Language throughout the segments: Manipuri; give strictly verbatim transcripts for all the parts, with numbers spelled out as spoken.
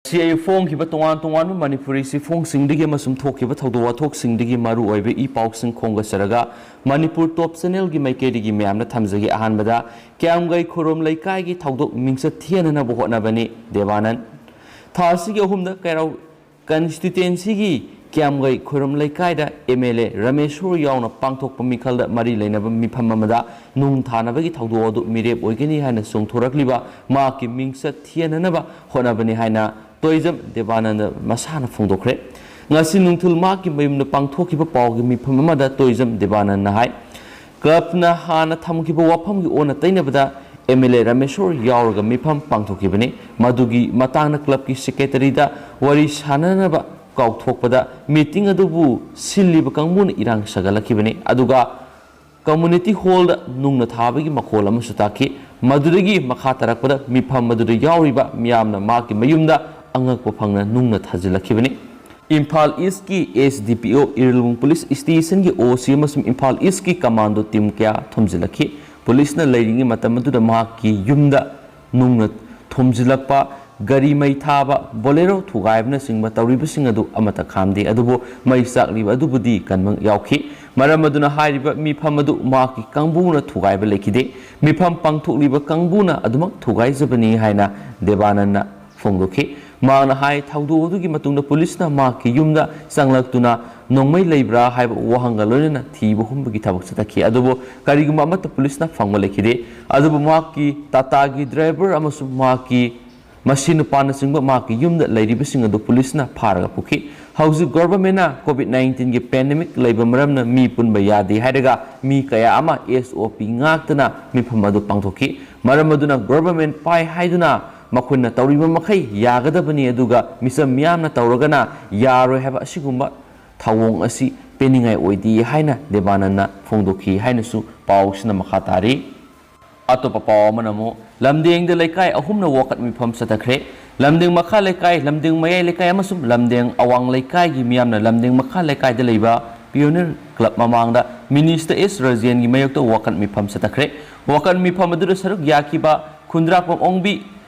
ꯁꯤ ꯑꯩ ꯐꯣꯡꯈꯤꯕ ꯇꯣꯉꯥꯟ ꯇꯣꯉꯥꯟꯕ ꯃꯅꯤꯄꯨꯔꯤ ꯆꯦꯐꯣꯡꯁꯤꯡꯗꯒꯤ ꯑꯃꯁꯨꯡ ꯊꯣꯛꯈꯤꯕ ꯊꯧꯗꯣꯛ ꯋꯥꯊꯣꯛꯁꯤꯡꯗꯒꯤ ꯃꯔꯨ ꯑꯣꯏꯕ ꯏ ꯄꯥꯎꯁꯤꯡ ꯈꯣꯝꯒꯠꯆꯔꯒ ꯃꯅꯤꯄꯨꯔ ꯇꯣꯞ ꯆꯦꯅꯦꯜꯒꯤ ꯃꯥꯏꯀꯩꯗꯒꯤ ꯃꯌꯥꯝꯅ ꯊꯝꯖꯒꯦ꯫ ꯑꯍꯥꯟꯕꯗ ꯀ꯭ꯌꯥꯝꯒꯩ ꯈꯨꯔꯣꯝ ꯂꯩꯀꯥꯏꯒꯤ ꯊꯧꯗꯣꯛ ꯃꯤꯡꯆꯠ ꯊꯤꯍꯟꯅꯕ ꯍꯣꯠꯅꯕꯅꯤ꯫ ꯗꯦꯕꯥꯅꯟ꯫ ꯊꯥ ꯑꯁꯤꯒꯤ ꯑꯍꯨꯝꯗ ꯀꯩꯔꯥꯎ ꯀꯟꯁꯇꯤꯇ꯭ꯋꯦꯟꯁꯤꯒꯤ ꯀ꯭ꯌꯥꯝꯒꯩ ꯈꯨꯔꯣꯝ ꯂꯩꯀꯥꯏꯗ ꯑꯦꯝ ꯑꯦꯜ ꯑꯦ ꯔꯥꯃꯦꯁꯣꯔ ꯌꯥꯎꯅ ꯄꯥꯡꯊꯣꯛꯄ ꯃꯤꯈꯜꯗ ꯃꯔꯤ ꯂꯩꯅꯕ ꯃꯤꯐꯝ ꯑꯃꯗ ꯅꯨꯡ ꯊꯥꯅꯕꯒꯤ ꯊꯧꯗꯣꯛ ꯑꯗꯨ ꯃꯤꯔꯦꯞ ꯑꯣꯏꯒꯅꯤ ꯍꯥꯏꯅ ꯆꯣꯡꯊꯣꯔꯛꯂꯤꯕ ꯃꯍꯥꯛꯀꯤ ꯃꯤꯡꯆꯠ ꯊꯤꯍꯟꯅꯅꯕ ꯍꯣꯠꯅꯕꯅꯤ ꯍꯥꯏꯅ ꯇꯣꯏꯖꯝ ꯗꯦꯕꯥꯅꯟꯗ ꯃꯁꯥꯅ ꯐꯣꯡꯗꯣꯛꯈ꯭ꯔꯦ꯫ ꯉꯁꯤ ꯅꯨꯡꯊꯤꯜ ꯃꯍꯥꯛꯀꯤ ꯃꯌꯨꯝꯗ ꯄꯥꯡꯊꯣꯛꯈꯤꯕ ꯄꯥꯎꯒꯤ ꯃꯤꯐꯝ ꯑꯃꯗ ꯇꯣꯏꯖꯝ ꯗꯦꯕꯥꯅꯟꯗꯅ ꯍꯥꯏ, ꯀ꯭ꯂꯕꯅ ꯍꯥꯟꯅ ꯊꯝꯈꯤꯕ ꯋꯥꯐꯝꯒꯤ ꯑꯣꯟꯅ ꯇꯩꯅꯕꯗ ꯑꯦꯝ ꯑꯦꯜ ꯑꯦ ꯔꯥꯃꯦꯁꯣꯔ ꯌꯥꯎꯔꯒ ꯃꯤꯐꯝ ꯄꯥꯡꯊꯣꯛꯈꯤꯕꯅꯤ꯫ ꯃꯗꯨꯒꯤ ꯃꯇꯥꯡꯗ ꯀ꯭ꯂꯕꯀꯤ ꯁꯦꯀ꯭ꯔꯦꯇꯔꯤꯗ ꯋꯥꯔꯤ ꯁꯥꯟꯅꯅꯕ ꯀꯥꯎꯊꯣꯛꯄꯗ ꯃꯤꯇꯤꯡ ꯑꯗꯨꯕꯨ ꯁꯤꯜꯂꯤꯕ ꯀꯥꯡꯕꯨꯅ ꯏꯔꯥꯡ ꯁꯥꯒꯠꯂꯛꯈꯤꯕꯅꯤ꯫ ꯑꯗꯨꯒ ꯀꯝꯃꯨꯅꯤꯇꯤ ꯍꯣꯜꯗ ꯅꯨꯡꯅ ꯊꯥꯕꯒꯤ ꯃꯈꯣꯜ ꯑꯃꯁꯨ ꯇꯥꯈꯤ꯫ ꯃꯗꯨꯗꯒꯤ ꯃꯈꯥ ꯇꯥꯔꯛꯄꯗ ꯃꯤꯐꯝ ꯑꯗꯨꯗ ꯌꯥꯎꯔꯤꯕ ꯃꯤꯌꯥꯝꯅ ꯃꯍꯥꯛꯀꯤ ꯃꯌꯨꯝꯗ ꯑꯉꯛꯄ ꯐꯪꯅ ꯅꯨꯡꯅ ꯊꯥꯖꯤꯜꯂꯛꯈꯤꯕꯅꯤ꯫ ꯏꯝꯐꯥꯜ ꯏꯁꯀꯤ ꯑꯦꯁ ꯗꯤ ꯄꯤ ꯑꯣ, ꯏꯔꯤꯜꯕꯨꯡ ꯄꯨꯂꯤꯁ ꯁ꯭ꯇꯦꯁꯟꯒꯤ ꯑꯣ ꯁꯤ ꯑꯃꯁꯨꯡ ꯏꯝꯐꯥꯜ ꯏꯁꯀꯤ ꯀꯃꯥꯟꯗꯣ ꯇꯤꯝ ꯀꯌꯥ ꯊꯣꯝꯖꯤꯜꯂꯛꯈꯤ꯫ ꯄꯨꯂꯤꯁꯅ ꯂꯩꯔꯤꯉꯩ ꯃꯇꯝ ꯑꯗꯨꯗ ꯃꯍꯥꯛꯀꯤ ꯌꯨꯝꯗ ꯅꯨꯡꯅ ꯊꯣꯝꯖꯤꯜꯂꯛꯄ, ꯒꯥꯔꯤ ꯃꯩ ꯊꯥꯕ, ꯕꯣꯂꯦꯔꯣ ꯊꯨꯒꯥꯏꯕꯅꯆꯤꯡꯕ ꯇꯧꯔꯤꯕꯁꯤꯡ ꯑꯗꯨ ꯑꯃꯠꯇ ꯈꯥꯝꯗꯦ꯫ ꯑꯗꯨꯕꯨ ꯃꯩ ꯆꯥꯛꯂꯤꯕ ꯑꯗꯨꯕꯨꯗꯤ ꯀꯟꯕ ꯌꯥꯎꯈꯤ꯫ ꯃꯔꯝ ꯑꯗꯨꯅ ꯍꯥꯏꯔꯤꯕ ꯃꯤꯐꯝ ꯑꯗꯨ ꯃꯍꯥꯛꯀꯤ ꯀꯥꯡꯕꯨꯅ ꯊꯨꯒꯥꯏꯕ ꯂꯩꯈꯤꯗꯦ꯫ ꯃꯤꯐꯝ ꯄꯥꯡꯊꯣꯛꯂꯤꯕ ꯀꯥꯡꯕꯨꯅ ꯑꯗꯨꯃꯛ ꯊꯨꯒꯥꯏꯖꯕꯅꯤ ꯍꯥꯏꯅ ꯗꯦꯕꯥꯅꯟꯅ ꯐꯣꯡꯗꯣꯛꯈꯤ꯫ ꯃꯍꯥꯛꯅ ꯍꯥꯏ, ꯊꯧꯗꯣꯛ ꯑꯗꯨꯒꯤ ꯃꯇꯨꯡꯗ ꯄꯨꯂꯤꯁꯅ ꯃꯍꯥꯛꯀꯤ ꯌꯨꯝꯗ ꯆꯪꯂꯛꯇꯨꯅ ꯅꯣꯡꯃꯩ ꯂꯩꯕ꯭ꯔꯥ ꯍꯥꯏꯕ ꯋꯥꯍꯪꯒ ꯂꯣꯏꯅꯅ ꯊꯤꯕ ꯍꯨꯝꯕꯒꯤ ꯊꯕꯛ ꯆꯠꯊꯈꯤ꯫ ꯑꯗꯨꯕꯨ ꯀꯔꯤꯒꯨꯝꯕ ꯑꯃꯠꯇ ꯄꯨꯂꯤꯁꯅ ꯐꯪꯕ ꯂꯩꯈꯤꯗꯦ꯫ ꯑꯗꯨꯕꯨ ꯃꯍꯥꯛꯀꯤ ꯇꯥꯇꯥꯒꯤ ꯗ꯭ꯔꯥꯏꯚꯔ ꯑꯃꯁꯨꯡ ꯃꯍꯥꯛꯀꯤ ꯃꯁꯤ ꯅꯨꯄꯥꯅꯆꯤꯡꯕ ꯃꯍꯥꯛꯀꯤ ꯌꯨꯝꯗ ꯂꯩꯔꯤꯕꯁꯤꯡ ꯑꯗꯨ ꯄꯨꯂꯤꯁꯅ ꯐꯥꯔꯒ ꯄꯨꯈꯤ꯫ ꯍꯧꯖꯤꯛ ꯒꯣꯚꯔꯟꯃꯦꯟꯠꯅ ꯀꯣꯚꯤꯗ ꯅꯥꯏꯟꯇꯤꯟꯒꯤ ꯄꯦꯟꯗꯦꯃꯤꯛ ꯂꯩꯕ ꯃꯔꯝꯅ ꯃꯤ ꯄꯨꯟꯕ ꯌꯥꯗꯦ ꯍꯥꯏꯔꯒ ꯃꯤ ꯀꯌꯥ ꯑꯃ ꯑꯦꯁ ꯑꯣ ꯄꯤ ꯉꯥꯛꯇꯅ ꯃꯤꯐꯝ ꯑꯗꯨ ꯄꯥꯡꯊꯣꯛꯈꯤ꯫ ꯃꯔꯝ ꯑꯗꯨꯅ ꯒꯣꯚꯔꯟꯃꯦꯟꯠ ꯄꯥꯏ ꯍꯥꯏꯗꯨꯅ ꯃꯈꯣꯏꯅ ꯇꯧꯔꯤꯕ ꯃꯈꯩ ꯌꯥꯒꯗꯕꯅꯤ, ꯑꯗꯨꯒ ꯃꯤꯆꯝ ꯃꯤꯌꯥꯝꯅ ꯇꯧꯔꯒꯅ ꯌꯥꯔꯣꯏ ꯍꯥꯏꯕ ꯑꯁꯤꯒꯨꯝꯕ ꯊꯧꯑꯣꯡ ꯑꯁꯤ ꯄꯦꯟꯅꯤꯡꯉꯥꯏ ꯑꯣꯏꯗꯦ ꯍꯥꯏꯅ ꯗꯦꯕꯥꯅꯟꯅ ꯐꯣꯡꯗꯣꯛꯈꯤ ꯍꯥꯏꯅꯁꯨ ꯄꯥꯎꯁꯤꯅ ꯃꯈꯥ ꯇꯥꯔꯤ꯫ ꯑꯇꯣꯞꯄ ꯄꯥꯎ ꯑꯃꯅ ꯑꯃꯨꯛ ꯂꯝꯗꯦꯡꯗ ꯂꯩꯀꯥꯏ ꯑꯍꯨꯝꯅ ꯋꯥꯀꯠ ꯃꯤꯐꯝ ꯆꯠꯊꯈ꯭ꯔꯦ꯫ ꯂꯝꯗꯦꯡ ꯃꯈꯥ ꯂꯩꯀꯥꯏ, ꯂꯝꯗꯦꯡ ꯃꯌꯥꯏ ꯂꯩꯀꯥꯏ ꯑꯃꯁꯨꯡ ꯂꯝꯗꯦꯡ ꯑꯋꯥꯡ ꯂꯩꯀꯥꯏꯒꯤ ꯃꯤꯌꯥꯝꯅ ꯂꯝꯗꯦꯡ ꯃꯈꯥ ꯂꯩꯀꯥꯏꯗ ꯂꯩꯕ ꯄꯤꯌꯣꯅꯤꯌꯔ ꯀ꯭ꯂꯕ ꯃꯃꯥꯡꯗ ꯃꯤꯅꯤꯁꯇꯔ ꯑꯦꯁ ꯔꯥꯖꯦꯟꯒꯤ ꯃꯥꯌꯣꯛꯇ ꯋꯥꯀꯠ ꯃꯤꯐꯝ ꯆꯠꯊꯈ꯭ꯔꯦ꯫ ꯋꯥꯀꯠ ꯃꯤꯐꯝ ꯑꯗꯨꯗ ꯁꯔꯨꯛ ꯌꯥꯈꯤꯕ ꯈꯨꯟꯗ꯭ꯔꯥꯛꯄꯝ ꯑꯣꯡꯕꯤ,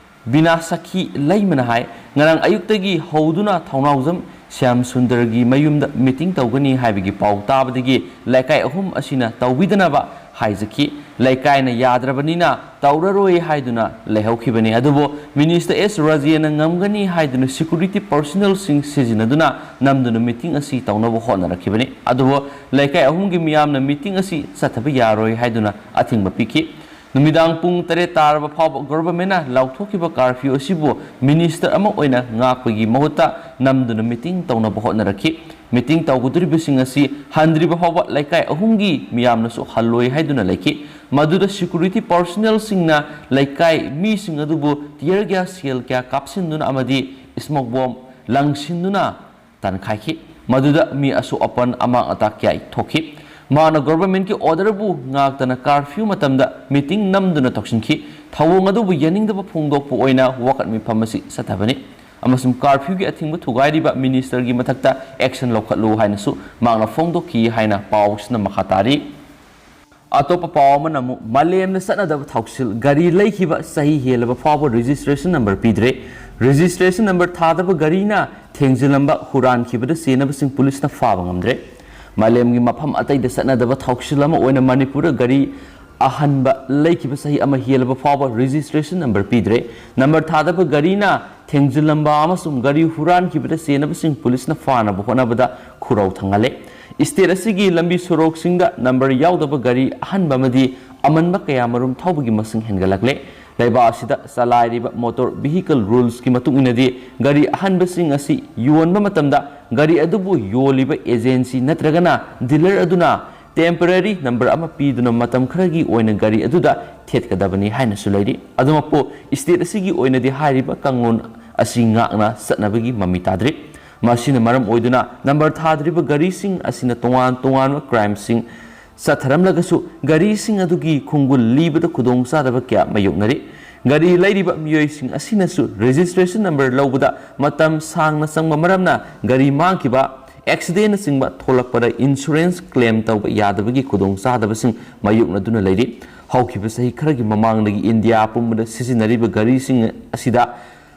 ꯕꯤꯅꯥ ꯁꯈꯤ ꯂꯩꯃꯅ ꯍꯥꯏ, ꯉꯔꯥꯡ ꯑꯌꯨꯛꯇꯒꯤ ꯍꯧꯗꯨꯅ ꯊꯧꯅꯥꯎꯖꯝ ꯁ꯭ꯌꯥꯝ ꯁꯨꯟꯗꯔꯒꯤ ꯃꯌꯨꯝꯗ ꯃꯤꯇꯤꯡ ꯇꯧꯒꯅꯤ ꯍꯥꯏꯕꯒꯤ ꯄꯥꯎ ꯇꯥꯕꯗꯒꯤ ꯂꯩꯀꯥꯏ ꯑꯍꯨꯝ ꯑꯁꯤꯅ ꯇꯧꯕꯤꯗꯅꯕ ꯍꯥꯏꯖꯈꯤ꯫ ꯂꯩꯀꯥꯏꯅ ꯌꯥꯗ꯭ꯔꯕꯅꯤꯅ ꯇꯧꯔꯔꯣꯏ ꯍꯥꯏꯗꯨꯅ ꯂꯩꯍꯧꯈꯤꯕꯅꯤ꯫ ꯑꯗꯨꯕꯨ ꯃꯤꯅꯤꯁꯇꯔ ꯑꯦꯁ ꯔꯥꯖꯦꯅ ꯉꯝꯒꯅꯤ ꯍꯥꯏꯗꯨꯅ ꯁꯦꯀ꯭ꯌꯨꯔꯤꯇꯤ ꯄꯔꯁꯣꯅꯦꯜꯁꯤꯡ ꯁꯤꯖꯤꯟꯅꯗꯨꯅ ꯅꯝꯗꯨꯅ ꯃꯤꯇꯤꯡ ꯑꯁꯤ ꯇꯧꯅꯕ ꯍꯣꯠꯅꯔꯛꯈꯤꯕꯅꯤ꯫ ꯑꯗꯨꯕꯨ ꯂꯩꯀꯥꯏ ꯑꯍꯨꯝꯒꯤ ꯃꯤꯌꯥꯝꯅ ꯃꯤꯇꯤꯡ ꯑꯁꯤ ꯆꯠꯊꯕ ꯌꯥꯔꯣꯏ ꯍꯥꯏꯗꯨꯅ ꯑꯊꯤꯡꯕ ꯄꯤꯈꯤ꯫ ꯅꯨꯃꯤꯗꯥꯡ ꯄꯨꯡ ꯇꯔꯦꯠ ꯇꯥꯔꯕ ꯐꯥꯎꯕ ꯒꯣꯚꯔꯟꯃꯦꯟꯠꯅ ꯂꯥꯎꯊꯣꯛꯈꯤꯕ ꯀꯥꯔꯐ꯭ꯌꯨ ꯑꯁꯤꯕꯨ ꯃꯤꯅꯤꯁꯇꯔ ꯑꯃ ꯑꯣꯏꯅ ꯉꯥꯛꯄꯒꯤ ꯃꯍꯨꯠꯇ ꯅꯝꯗꯨꯅ ꯃꯤꯇꯤꯡ ꯇꯧꯅꯕ ꯍꯣꯠꯅꯔꯛꯈꯤ꯫ ꯃꯤꯇꯤꯡ ꯇꯧꯒꯗꯧꯔꯤꯕꯁꯤꯡ ꯑꯁꯤ ꯍꯟꯗ꯭ꯔꯤꯕ ꯐꯥꯎꯕ ꯂꯩꯀꯥꯏ ꯑꯍꯨꯝꯒꯤ ꯃꯤꯌꯥꯝꯅꯁꯨ ꯍꯜꯂꯣꯏ ꯍꯥꯏꯗꯨꯅ ꯂꯩꯈꯤ꯫ ꯃꯗꯨꯗ ꯁꯦꯀ꯭ꯌꯨꯔꯤꯇꯤ ꯄꯔꯁꯣꯅꯦꯜꯁꯤꯡꯅ ꯂꯩꯀꯥꯏ ꯃꯤꯁꯤꯡ ꯑꯗꯨꯕꯨ ꯇꯤꯌꯔ ꯒ꯭ꯌꯥꯁ ꯁꯦꯜ ꯀꯌꯥ ꯀꯥꯞꯁꯤꯟꯗꯨꯅ ꯑꯃꯗꯤ ꯁ꯭ꯃꯣꯛ ꯕꯣꯝ ꯂꯪꯁꯤꯟꯗꯨꯅ ꯇꯥꯟꯈꯥꯏꯈꯤ꯫ ꯃꯗꯨꯗ ꯃꯤ ꯑꯁꯣꯛ ꯑꯄꯟ ꯑꯃꯥꯡ ꯑꯇꯥ ꯀꯌꯥ ꯊꯣꯛꯈꯤ꯫ ꯃꯍꯥꯛꯅ ꯒꯣꯚꯔꯟꯃꯦꯟꯠꯀꯤ ꯑꯣꯔꯗꯔꯕꯨ ꯉꯥꯛꯇꯅ ꯀꯥꯔꯐ꯭ꯌꯨ ꯃꯇꯝꯗ ꯃꯤꯇꯤꯡ ꯅꯝꯗꯨꯅ ꯇꯧꯁꯤꯟꯈꯤ꯫ ꯊꯧꯑꯣꯡ ꯑꯗꯨꯕꯨ ꯌꯥꯅꯤꯡꯗꯕ ꯐꯣꯡꯗꯣꯛꯄ ꯑꯣꯏꯅ ꯋꯥꯀꯠ ꯃꯤꯐꯝ ꯑꯁꯤ ꯆꯠꯊꯕꯅꯤ ꯑꯃꯁꯨꯡ ꯀꯥꯔꯐ꯭ꯌꯨꯒꯤ ꯑꯊꯤꯡꯕ ꯊꯨꯒꯥꯏꯔꯤꯕ ꯃꯤꯅꯤꯁꯇꯔꯒꯤ ꯃꯊꯛꯇ ꯑꯦꯛꯁꯟ ꯂꯧꯈꯠꯂꯨ ꯍꯥꯏꯅꯁꯨ ꯃꯍꯥꯛꯅ ꯐꯣꯡꯗꯣꯛꯈꯤ ꯍꯥꯏꯅ ꯄꯥꯎꯁꯤꯅ ꯃꯈꯥ ꯇꯥꯔꯤ꯫ ꯑꯇꯣꯞꯄ ꯄꯥꯎ ꯑꯃꯅ ꯑꯃꯨꯛ ꯃꯥꯂꯦꯝꯗ ꯆꯠꯅꯗꯕ ꯊꯧꯁꯤꯜ, ꯒꯥꯔꯤ ꯂꯩꯈꯤꯕ ꯆꯍꯤ ꯍꯦꯜꯂꯕ ꯐꯥꯎꯕ ꯔꯦꯖꯤꯁꯇ꯭ꯔꯦꯁꯟ ꯅꯝꯕꯔ ꯄꯤꯗ꯭ꯔꯦ꯫ ꯔꯦꯖꯤꯁꯇ꯭ꯔꯦꯁꯟ ꯅꯝꯕꯔ ꯊꯥꯗꯕ ꯒꯥꯔꯤꯅ ꯊꯦꯡꯖꯤꯜꯂꯝꯕ, ꯍꯨꯔꯥꯟꯈꯤꯕꯗ ꯆꯦꯟꯅꯕꯁꯤꯡ ꯄꯨꯂꯤꯁꯅ ꯐꯥꯕ ꯉꯝꯗ꯭ꯔꯦ꯫ ꯃꯥꯂꯦꯝꯒꯤ ꯃꯐꯝ ꯑꯇꯩꯗ ꯆꯠꯅꯗꯕ ꯊꯧꯁꯤꯜ ꯑꯃ ꯑꯣꯏꯅ ꯃꯅꯤꯄꯨꯔꯗ ꯒꯥꯔꯤ ꯑꯍꯟꯕ ꯂꯩꯈꯤꯕ ꯆꯍꯤ ꯑꯃ ꯍꯦꯜꯂꯕ ꯐꯥꯎꯕ ꯔꯦꯖꯤꯁꯇ꯭ꯔꯦꯁꯟ ꯅꯝꯕꯔ ꯄꯤꯗ꯭ꯔꯦ꯫ ꯅꯝꯕꯔ ꯊꯥꯗꯕ ꯒꯥꯔꯤꯅ ꯊꯦꯡꯖꯤꯜꯂꯝꯕ ꯑꯃꯁꯨꯡ ꯒꯥꯔꯤ ꯍꯨꯔꯥꯟꯈꯤꯕꯗ ꯆꯦꯟꯅꯕꯁꯤꯡ ꯄꯨꯂꯤꯁꯅ ꯐꯥꯅꯕ ꯍꯣꯠꯅꯕꯗ ꯈꯨꯔꯧ ꯊꯥꯡꯍꯜꯂꯦ꯫ ꯏꯁꯇꯦꯠ ꯑꯁꯤꯒꯤ ꯂꯝꯕꯤ ꯁꯣꯔꯣꯛꯁꯤꯡꯗ ꯅꯝꯕꯔ ꯌꯥꯎꯗꯕ ꯒꯥꯔꯤ ꯑꯍꯟꯕ ꯑꯃꯗꯤ ꯑꯃꯟꯕ ꯀꯌꯥ ꯃꯔꯨꯝ ꯊꯧꯕꯒꯤ ꯃꯁꯤꯡ ꯍꯦꯟꯒꯠꯂꯛꯂꯦ꯫ ꯂꯩꯕꯥꯛ ꯑꯁꯤꯗ ꯆꯂꯥꯏꯔꯤꯕ ꯃꯣꯇꯣꯔ ꯚꯤꯍꯤꯀꯜ ꯔꯨꯜꯁꯀꯤ ꯃꯇꯨꯡ ꯏꯟꯅꯗꯤ, ꯒꯥꯔꯤ ꯑꯍꯟꯕꯁꯤꯡ ꯑꯁꯤ ꯌꯣꯟꯕ ꯃꯇꯝꯗ ꯒꯥꯔꯤ ꯑꯗꯨꯕꯨ ꯌꯣꯜꯂꯤꯕ ꯑꯦꯖꯦꯟꯁꯤ ꯅꯠꯇ꯭ꯔꯒꯅ ꯗꯤꯂꯔ ꯑꯗꯨꯅ ꯇꯦꯝꯄꯔꯦꯔꯤ ꯅꯝꯕꯔ ꯑꯃ ꯄꯤꯗꯨꯅ ꯃꯇꯝ ꯈꯔꯒꯤ ꯑꯣꯏꯅ ꯒꯥꯔꯤ ꯑꯗꯨꯗ ꯊꯦꯠꯀꯗꯕꯅꯤ ꯍꯥꯏꯅꯁꯨ ꯂꯩꯔꯤ꯫ ꯑꯗꯨꯃꯛꯄꯨ, ꯏꯁꯇꯦꯠ ꯑꯁꯤꯒꯤ ꯑꯣꯏꯅꯗꯤ ꯍꯥꯏꯔꯤꯕ ꯀꯥꯡꯂꯣꯟ ꯑꯁꯤ ꯉꯥꯛꯅ ꯆꯠꯅꯕꯒꯤ ꯃꯃꯤ ꯇꯥꯗ꯭ꯔꯤ꯫ ꯃꯁꯤꯅ ꯃꯔꯝ ꯑꯣꯏꯗꯨꯅ ꯅꯝꯕꯔ ꯊꯥꯗ꯭ꯔꯤꯕ ꯒꯥꯔꯤꯁꯤꯡ ꯑꯁꯤꯅ ꯇꯣꯉꯥꯟ ꯇꯣꯉꯥꯟꯕ ꯀ꯭ꯔꯥꯏꯝꯁꯤꯡ ꯆꯠꯊꯔꯝꯂꯒꯁꯨ, ꯒꯥꯔꯤꯁꯤꯡ ꯑꯗꯨꯒꯤ ꯈꯣꯡꯒꯨꯜ ꯂꯤꯕꯗ ꯈꯨꯗꯣꯡꯆꯥꯗꯕ ꯀꯌꯥ ꯃꯥꯌꯣꯛꯅꯔꯤ꯫ ꯒꯥꯔꯤ ꯂꯩꯔꯤꯕ ꯃꯤꯑꯣꯏꯁꯤꯡ ꯑꯁꯤꯅꯁꯨ ꯔꯦꯖꯤꯁꯇ꯭ꯔꯦꯁꯟ ꯅꯝꯕꯔ ꯂꯧꯕꯗ ꯃꯇꯝ ꯁꯥꯡꯅ ꯆꯪꯕ ꯃꯔꯝꯅ ꯒꯥꯔꯤ ꯃꯥꯡꯈꯤꯕ, ꯑꯦꯛꯁꯤꯗꯦꯟꯅꯆꯤꯡꯕ ꯊꯣꯛꯂꯛꯄꯗ ꯏꯟꯁꯨꯔꯦꯟꯁ ꯀ꯭ꯂꯦꯝ ꯇꯧꯕ ꯌꯥꯗꯕꯒꯤ ꯈꯨꯗꯣꯡꯆꯥꯗꯕꯁꯤꯡ ꯃꯥꯌꯣꯛꯅꯗꯨꯅ ꯂꯩꯔꯤ꯫ ꯍꯧꯈꯤꯕ ꯆꯍꯤ ꯈꯔꯒꯤ ꯃꯃꯥꯡꯗꯒꯤ ꯏꯟꯗꯤꯌꯥ ꯄꯨꯝꯕꯗ ꯁꯤꯖꯤꯟꯅꯔꯤꯕ ꯒꯥꯔꯤꯁꯤꯡ ꯑꯁꯤꯗ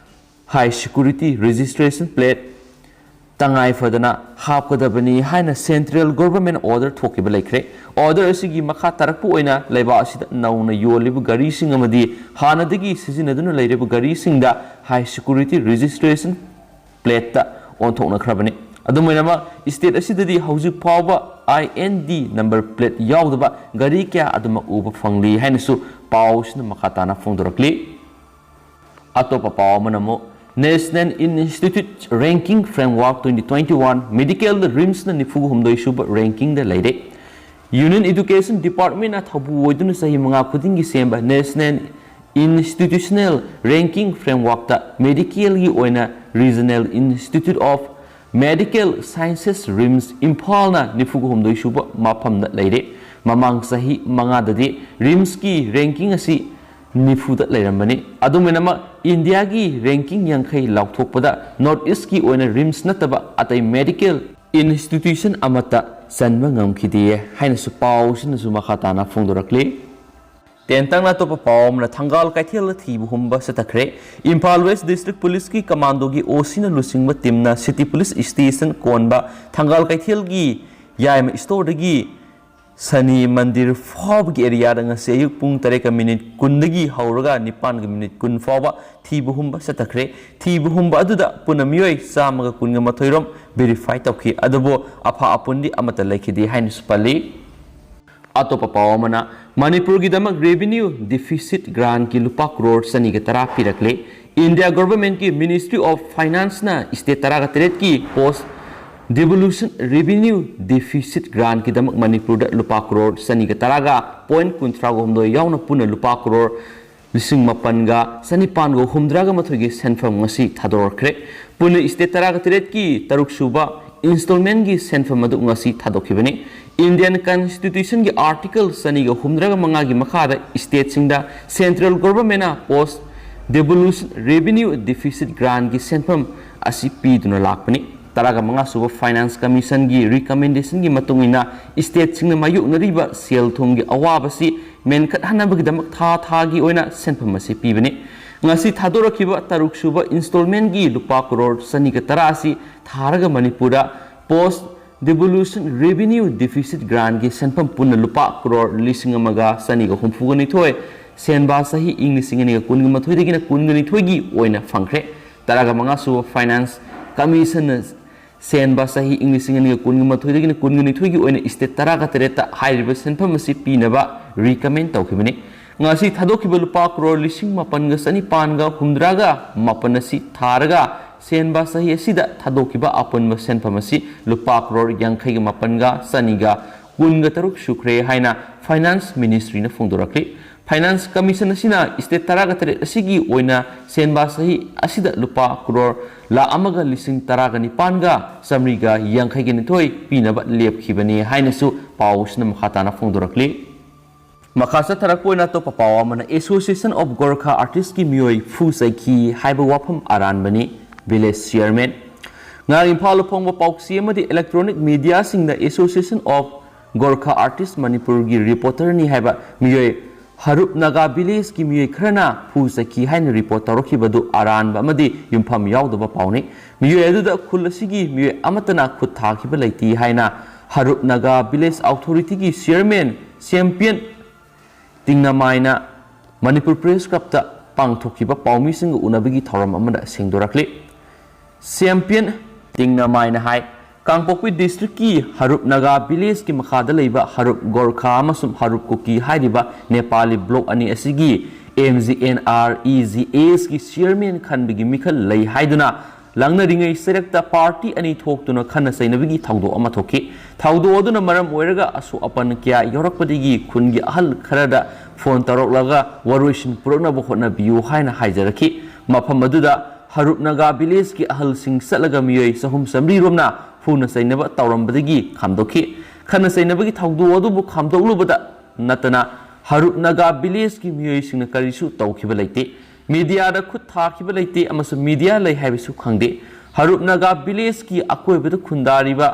high security registration plate ꯇꯉꯥꯏ ꯐꯗꯅ ꯍꯥꯞꯀꯗꯕꯅꯤ ꯍꯥꯏꯅ central government order ꯊꯣꯛꯈꯤꯕ ꯂꯩꯈ꯭ꯔꯦ꯫ Order ꯑꯁꯤꯒꯤ ꯃꯈꯥ ꯇꯥꯔꯛꯄ ꯑꯣꯏꯅ ꯂꯩꯕꯥꯛ ꯑꯁꯤꯗ ꯅꯧꯅ ꯌꯣꯜꯂꯤꯕ ꯒꯥꯔꯤꯁꯤꯡ ꯑꯃꯗꯤ ꯍꯥꯟꯅꯗꯒꯤ ꯁꯤꯖꯤꯟꯅꯗꯨꯅ ꯂꯩꯔꯤꯕ ꯒꯥꯔꯤꯁꯤꯡꯗ high security registration plate ꯇ ꯑꯣꯟꯊꯣꯛꯅꯈ꯭ꯔꯕꯅꯤ꯫ ꯑꯗꯨꯝ ꯑꯣꯏꯅꯃꯛ, state ꯑꯁꯤꯗꯗꯤ ꯍꯧꯖꯤꯛ ꯐꯥꯎꯕ I N D number plate ꯌꯥꯎꯗꯕ ꯒꯥꯔꯤ ꯀꯌꯥ ꯑꯗꯨꯃꯛ ꯎꯕ ꯐꯪꯂꯤ ꯍꯥꯏꯅꯁꯨ ꯄꯥꯎꯁꯤꯅ ꯃꯈꯥ ꯇꯥꯅ ꯐꯣꯡꯗꯣꯔꯛꯂꯤ꯫ ꯑꯇꯣꯞꯄ ꯄꯥꯎ ꯑꯃꯅ ꯑꯃꯨꯛ National Institute Ranking Framework twenty twenty-one, medical ꯗ ꯔꯤꯝꯁꯅ ꯅꯤꯐꯨ ꯍꯨꯝꯗꯣꯏ ꯁꯨꯕ ranking ꯗ ꯂꯩꯔꯦ꯫ Union Education Department ꯅ ꯊꯧꯕꯨ ꯑꯣꯏꯗꯨꯅ ꯆꯍꯤ ꯃꯉꯥ ꯈꯨꯗꯤꯡꯒꯤ ꯁꯦꯝꯕ National Institutional Ranking Framework ꯇ medical ꯒꯤ ꯑꯣꯏꯅ Regional Institute of Medical Sciences, RIMS, ꯏꯝꯐꯥꯜꯅ ꯅꯤꯐꯨ ꯍꯨꯝꯗꯣꯏ ꯁꯨꯕ ꯃꯐꯝꯗ ꯂꯩꯔꯦ꯫ ꯃꯃꯥꯡ ꯆꯍꯤ ꯃꯉꯥꯗꯗꯤ ꯔꯤꯝꯁꯀꯤ ranking ꯑꯁꯤ ꯅꯤꯐꯨꯗ ꯂꯩꯔꯝꯕꯅꯤ꯫ ꯑꯗꯨꯝ ꯑꯣꯏꯅꯃꯛ, ꯏꯟꯗꯤꯌꯥꯒꯤ ranking ꯌꯥꯡꯈꯩ ꯂꯥꯎꯊꯣꯛꯄꯗ North East ꯀꯤ ꯑꯣꯏꯅ ꯔꯤꯝꯁ ꯅꯠꯇꯕ ꯑꯇꯩ medical institution ꯑꯃꯠꯇ ꯆꯟꯕ ꯉꯝꯈꯤꯗꯦ ꯍꯥꯏꯅꯁꯨ ꯄꯥꯎꯁꯤꯅꯁꯨ ꯃꯈꯥ ꯇꯥꯅ ꯐꯣꯡꯗꯣꯔꯛꯂꯤ꯫ ꯇꯦꯟꯇꯪꯅ ꯑꯇꯣꯞꯄ ꯄꯥꯎ ꯑꯃꯅ ꯊꯪꯒꯥꯜ ꯀꯩꯊꯦꯜꯗ ꯊꯤꯕ ꯍꯨꯝꯕ ꯆꯠꯊꯈ꯭ꯔꯦ꯫ ꯏꯝꯐꯥꯜ West District Police ꯀꯤ commando ꯒꯤ O C ꯅ ꯂꯨꯆꯤꯡꯕ team ꯅ City Police Station ꯀꯣꯟꯕ ꯊꯪꯒꯥꯜ ꯀꯩꯊꯦꯜꯒꯤ ꯌꯥꯏꯃ store ꯗꯒꯤ ꯁꯅꯤ ꯃꯟꯗꯤꯔ ꯐꯥꯎꯕꯒꯤ area ꯗ ꯉꯁꯤ ꯑꯌꯨꯛ ꯄꯨꯡ ꯇꯔꯦꯠꯀ minute ꯀꯨꯟꯗꯒꯤ ꯍꯧꯔꯒ ꯅꯤꯄꯥꯟꯒ minute ꯀꯨꯟ ꯐꯥꯎꯕ ꯊꯤꯕ ꯍꯨꯝꯕ ꯆꯠꯊꯈ꯭ꯔꯦ꯫ ꯊꯤꯕ ꯍꯨꯝꯕ ꯑꯗꯨꯗ ꯄꯨꯟꯅ ꯃꯤꯑꯣꯏ ꯆꯥꯝꯃꯒ ꯀꯨꯟꯒ ꯃꯥꯊꯣꯏ ꯔꯣꯝ verify ꯇꯧꯈꯤ꯫ ꯑꯗꯨꯕꯨ ꯑꯐ ꯑꯄꯨꯟꯗꯤ ꯑꯃꯠꯇ ꯂꯩꯈꯤꯗꯦ ꯍꯥꯏꯅꯁꯨ ꯄꯜꯂꯤ꯫ ꯑꯇꯣꯞꯄ ꯄꯥꯎ ꯑꯃꯅ, ꯃꯅꯤꯄꯨꯔꯒꯤꯗꯃꯛ revenue deficit grant ꯀꯤ ꯂꯨꯄꯥ ꯀ꯭ꯔꯣꯔ ꯆꯅꯤꯒ ꯇꯔꯥ ꯄꯤꯔꯛꯂꯦ꯫ ꯏꯟꯗꯤꯌꯥ government ꯀꯤ Ministry of Finance ꯅ state ꯇꯔꯥꯒ ꯇꯔꯦꯠꯀꯤ post devolution revenue deficit grant ꯀꯤꯗꯃꯛ ꯃꯅꯤꯄꯨꯔꯗ ꯂꯨꯄꯥ ꯀ꯭ꯔꯣꯔ ꯆꯅꯤꯒ ꯇꯔꯥꯒ point ꯀꯨꯟꯊ꯭ꯔꯥꯒ ꯍꯨꯝꯗꯣꯏ ꯌꯥꯎꯅ ꯄꯨꯟꯅ ꯂꯨꯄꯥ ꯀ꯭ꯔꯣꯔ ꯂꯤꯁꯤꯡ ꯃꯥꯄꯟꯒ ꯆꯅꯤꯄꯥꯟꯒ ꯍꯨꯝꯗ꯭ꯔꯥꯒ ꯃꯥꯊꯣꯏꯒꯤ ꯁꯦꯟꯐꯝ ꯉꯁꯤ ꯊꯥꯗꯣꯔꯛꯈ꯭ꯔꯦ꯫ ꯄꯨꯟꯅ state ꯇꯔꯥꯒ ꯇꯔꯦꯠꯀꯤ ꯇꯔꯨꯛ ꯁꯨꯕ installment ꯀꯤ ꯁꯦꯟꯐꯝ ꯑꯗꯨ ꯉꯁꯤ ꯊꯥꯗꯣꯛꯈꯤꯕꯅꯤ꯫ Indian Constitution ꯒꯤ article ꯆꯅꯤꯒ ꯍꯨꯝꯗ꯭ꯔꯥꯒ ꯃꯉꯥꯒꯤ ꯃꯈꯥꯗ state ꯁꯤꯡꯗ central government ꯅ post devolution revenue deficit grant ꯀꯤ ꯁꯦꯟꯐꯝ ꯑꯁꯤ ꯄꯤꯗꯨꯅ ꯂꯥꯛꯄꯅꯤ꯫ ꯇꯔꯥꯒ ꯃꯉꯥ ꯁꯨꯕ Finance Commission ꯒꯤ recommendation ꯒꯤ ꯃꯇꯨꯡ ꯏꯟꯅ state ꯁꯤꯡꯅ ꯃꯥꯌꯣꯛꯅꯔꯤꯕ ꯁꯦꯜ ꯊꯨꯝꯒꯤ ꯑꯋꯥꯕꯁꯤ ꯃꯦꯟꯈꯠꯍꯟꯅꯕꯒꯤꯗꯃꯛ ꯊꯥ ꯊꯥꯒꯤ ꯑꯣꯏꯅ ꯁꯦꯟꯐꯝ ꯑꯁꯤ ꯄꯤꯕꯅꯤ꯫ ꯉꯁꯤ ꯊꯥꯗꯣꯔꯛꯈꯤꯕ ꯇꯔꯨꯛ ꯁꯨꯕ ꯏꯟꯁꯇꯣꯜꯃꯦꯟꯒꯤ ꯂꯨꯄꯥ ꯀꯔꯣꯔ ꯆꯅꯤꯒ ꯇꯔꯥ ꯑꯁꯤ ꯊꯥꯔꯒ ꯃꯅꯤꯄꯨꯔꯗ ꯄꯣꯁ ꯗꯤꯚꯣꯂꯨꯁꯟ ꯔꯦꯚꯤꯅ꯭ꯌꯨ ꯗꯤꯐꯤꯁꯤꯠ ꯒ꯭ꯔꯥꯟꯒꯤ ꯁꯦꯟꯐꯝ ꯄꯨꯟꯅ ꯂꯨꯄꯥ ꯀꯔꯣꯔ ꯂꯤꯁꯤꯡ ꯑꯃꯒ ꯆꯅꯤꯒ ꯍꯨꯝꯐꯨꯒ ꯅꯤꯊꯣꯏ ꯁꯦꯟꯕꯥ ꯆꯍꯤ ꯏꯪ ꯂꯤꯁꯤꯡ ꯑꯅꯤꯒ ꯀꯨꯟꯒ ꯃꯥꯊꯣꯏꯗꯒꯤꯅ ꯀꯨꯟꯒ ꯅꯤꯊꯣꯏꯒꯤ ꯑꯣꯏꯅ ꯐꯪꯈ꯭ꯔꯦ꯫ ꯇꯔꯥꯒ ꯃꯉꯥ ꯁꯨꯕ ꯐꯥꯏꯅꯥꯟꯁ ꯀꯃꯤꯁꯟꯅ ꯁꯦꯟꯕ ꯆꯍꯤ ꯏꯪ ꯂꯤꯁꯤꯡ ꯑꯅꯤꯒ ꯀꯨꯟꯒ ꯃꯥꯊꯣꯏꯗꯒꯤꯅ ꯀꯨꯟꯒ ꯅꯤꯊꯣꯏꯒꯤ ꯑꯣꯏꯅ ꯏꯁꯇꯦꯠ ꯇꯔꯥꯒ ꯇꯔꯦꯠꯇ ꯍꯥꯏꯔꯤꯕ ꯁꯦꯟꯐꯝ ꯑꯁꯤ ꯄꯤꯅꯕ ꯔꯤꯀꯃꯦꯟ ꯇꯧꯈꯤꯕꯅꯤ꯫ ꯉꯁꯤ ꯊꯥꯗꯣꯛꯈꯤꯕ ꯂꯨꯄꯥ ꯀ꯭ꯔꯣꯔ ꯂꯤꯁꯤꯡ ꯃꯥꯄꯟꯒ ꯆꯅꯤꯄꯥꯟꯒ ꯍꯨꯝꯗ꯭ꯔꯥꯒ ꯃꯥꯄꯟ ꯑꯁꯤ ꯊꯥꯔꯒ ꯁꯦꯟꯕ ꯆꯍꯤ ꯑꯁꯤꯗ ꯊꯥꯗꯣꯛꯈꯤꯕ ꯑꯄꯨꯟꯕ ꯁꯦꯟꯐꯝ ꯑꯁꯤ ꯂꯨꯄꯥ ꯀ꯭ꯔꯣꯔ ꯌꯥꯡꯈꯩꯒ ꯃꯥꯄꯟꯒ ꯆꯅꯤꯒ ꯀꯨꯟꯒ ꯇꯔꯨꯛ ꯁꯨꯈ꯭ꯔꯦ ꯍꯥꯏꯅ ꯐꯥꯏꯅꯥꯟꯁ ꯃꯤꯅꯤꯁꯇ꯭ꯔꯤꯅ ꯐꯣꯡꯗꯣꯔꯛꯂꯤ꯫ ꯐꯥꯏꯅꯥꯟꯁ ꯀꯃꯤꯁꯟ ꯑꯁꯤꯅ ꯏꯁꯇꯦꯠ ꯇꯔꯥꯒ ꯇꯔꯦꯠ ꯑꯁꯤꯒꯤ ꯑꯣꯏꯅ ꯁꯦꯟꯕ ꯆꯍꯤ ꯑꯁꯤꯗ ꯂꯨꯄꯥ ꯀ꯭ꯔꯣꯔ ꯂꯥꯈ ꯑꯃꯒ ꯂꯤꯁꯤꯡ ꯇꯔꯥꯒ ꯅꯤꯄꯥꯟꯒ ꯆꯥꯃꯔꯤꯒ ꯌꯥꯡꯈꯩꯒ ꯅꯤꯊꯣꯏ ꯄꯤꯅꯕ ꯂꯦꯞꯈꯤꯕꯅꯤ ꯍꯥꯏꯅꯁꯨ ꯄꯥꯎ ꯑꯁꯤꯅ ꯃꯈꯥ ꯇꯥꯅ ꯐꯣꯡꯗꯣꯔꯛꯂꯤ꯫ ꯃꯈꯥ ꯆꯠꯊꯔꯛꯄ ꯑꯣꯏꯅ ꯑꯇꯣꯞꯄ ꯄꯥꯎ ꯑꯃꯅ Association of Gorkha Artistꯀꯤ ꯃꯤꯑꯣꯏ ꯐꯨ ꯆꯩꯈꯤ ꯍꯥꯏꯕ ꯋꯥꯐꯝ ꯑꯔꯥꯟꯕꯅꯤ, ꯚꯤꯂꯦꯖ ꯆꯤꯌꯔꯃꯦꯟ꯫ ꯉꯔꯥꯡ ꯏꯝꯐꯥꯜꯗ ꯐꯣꯡꯕ ꯄꯥꯎꯆꯦ ꯑꯃꯗꯤ electronic ꯃꯤꯗꯤꯌꯥꯁꯤꯡꯗ Association of Gorkha Artist ꯃꯅꯤꯄꯨꯔꯒꯤ ꯔꯤꯄꯣꯔꯇꯔꯅꯤ ꯍꯥꯏꯕ ꯃꯤꯑꯣꯏ ꯍꯔꯨꯞ ꯅꯥꯒꯥ ꯚꯤꯂꯦꯖꯀꯤ ꯃꯤꯑꯣꯏ ꯈꯔꯅ ꯐꯨ ꯆꯩꯈꯤ ꯍꯥꯏꯅ ꯔꯤꯄꯣꯔꯠ ꯇꯧꯔꯛꯈꯤꯕꯗꯨ ꯑꯔꯥꯟꯕ ꯑꯃꯗꯤ ꯌꯨꯝꯐꯝ ꯌꯥꯎꯗꯕ ꯄꯥꯎꯅꯤ꯫ ꯃꯤꯑꯣꯏ ꯑꯗꯨꯗ ꯈꯨꯜ ꯑꯁꯤꯒꯤ ꯃꯤꯑꯣꯏ ꯑꯃꯠꯇꯅ ꯈꯨꯠ ꯊꯥꯈꯤꯕ ꯂꯩꯇꯦ ꯍꯥꯏꯅ ꯍꯔꯨꯞ ꯅꯥꯒꯥ ꯚꯤꯂꯦꯖ ꯑꯣꯊꯣꯔꯤꯇꯤꯒꯤ ꯆꯤꯌꯔꯃꯦꯟ ꯁꯦꯝꯄꯤꯌꯟ ꯇꯤꯡꯅꯃꯥꯏꯅ ꯃꯅꯤꯄꯨꯔ ꯄ꯭ꯔꯦꯁ ꯀ꯭ꯂꯕꯇ ꯄꯥꯡꯊꯣꯛꯈꯤꯕ ꯄꯥꯎꯃꯤꯁꯤꯡꯒ ꯎꯅꯕꯒꯤ ꯊꯧꯔꯝ ꯑꯃꯗ ꯁꯦꯡꯗꯣꯔꯛꯂꯤ꯫ ꯁꯦꯝꯄꯤꯌꯟ ꯇꯤꯡꯅꯃꯥꯏꯅ ꯍꯥꯏ, ꯀꯥꯡꯄꯣꯛꯄꯤ ꯗꯤꯁꯇ꯭ꯔꯤꯛꯀꯤ ꯍꯔꯨꯞ ꯅꯥꯒꯥ ꯚꯤꯂꯦꯖꯀꯤ ꯃꯈꯥꯗ ꯂꯩꯕ ꯍꯔꯨꯞ ꯒꯣꯔꯈꯥ ꯑꯃꯁꯨꯡ ꯍꯔꯨꯞ ꯀꯨꯀꯤ ꯍꯥꯏꯔꯤꯕ ꯅꯦꯄꯥꯂꯤ ꯕ꯭ꯂꯣꯛ ꯑꯅꯤ ꯑꯁꯤꯒꯤ M G N R E G Sꯀꯤ ꯆꯤꯌꯔꯃꯦꯟ ꯈꯟꯕꯒꯤ ꯃꯤꯈꯜ ꯂꯩ ꯍꯥꯏꯗꯨꯅ ꯂꯥꯡꯅꯔꯤꯉꯩ ꯆꯩꯔꯛꯇ ꯄꯥꯔꯇꯤ ꯑꯅꯤ ꯊꯣꯛꯇꯨꯅ ꯈꯟꯅ ꯆꯩꯅꯕꯒꯤ ꯊꯧꯗꯣꯛ ꯑꯃ ꯊꯣꯛꯈꯤ꯫ ꯊꯧꯗꯣꯛ ꯑꯗꯨꯅ ꯃꯔꯝ ꯑꯣꯏꯔꯒ ꯑꯁꯣꯛ ꯑꯄꯟ ꯀꯌꯥ ꯌꯥꯎꯔꯛꯄꯗꯒꯤ ꯈꯨꯟꯒꯤ ꯑꯍꯜ ꯈꯔꯗ ꯐꯣꯟ ꯇꯧꯔꯛꯂꯒ ꯋꯥꯔꯣꯏꯁꯤꯟ ꯄꯨꯔꯛꯅꯕ ꯍꯣꯠꯅꯕꯤꯌꯨ ꯍꯥꯏꯅ ꯍꯥꯏꯖꯔꯛꯈꯤ꯫ ꯃꯐꯝ ꯑꯗꯨꯗ ꯍꯔꯨꯞ ꯅꯥꯒꯥ ꯚꯤꯂꯦꯖꯀꯤ ꯑꯍꯜꯁꯤꯡ ꯆꯠꯂꯒ ꯃꯤꯑꯣꯏ ꯆꯍꯨꯝ ꯆꯥꯃꯔꯤ ꯔꯣꯝꯅ ꯐꯨꯅ ꯆꯩꯅꯕ ꯇꯧꯔꯝꯕꯗꯒꯤ ꯈꯥꯝꯗꯣꯛꯈꯤ꯫ ꯈꯠꯅ ꯆꯩꯅꯕꯒꯤ ꯊꯧꯗꯣꯛ ꯑꯗꯨꯕꯨ ꯈꯥꯝꯗꯣꯛꯂꯨꯕꯗ ꯅꯠꯇꯅ ꯍꯔꯨꯞ ꯅꯥꯒꯥ ꯚꯤꯂꯦꯖꯀꯤ ꯃꯤꯑꯣꯏꯁꯤꯡꯅ ꯀꯔꯤꯁꯨ ꯇꯧꯈꯤꯕ ꯂꯩꯇꯦ꯫ ꯃꯤꯗꯤꯌꯥꯗ ꯈꯨꯠ ꯊꯥꯈꯤꯕ ꯂꯩꯇꯦ ꯑꯃꯁꯨꯡ ꯃꯤꯗꯤꯌꯥ ꯂꯩ ꯍꯥꯏꯕꯁꯨ ꯈꯪꯗꯦ꯫ ꯍꯔꯨꯞ ꯅꯥꯒꯥ ꯚꯤꯂꯦꯖꯀꯤ ꯑꯀꯣꯏꯕꯗ ꯈꯨꯟꯗꯥꯔꯤꯕ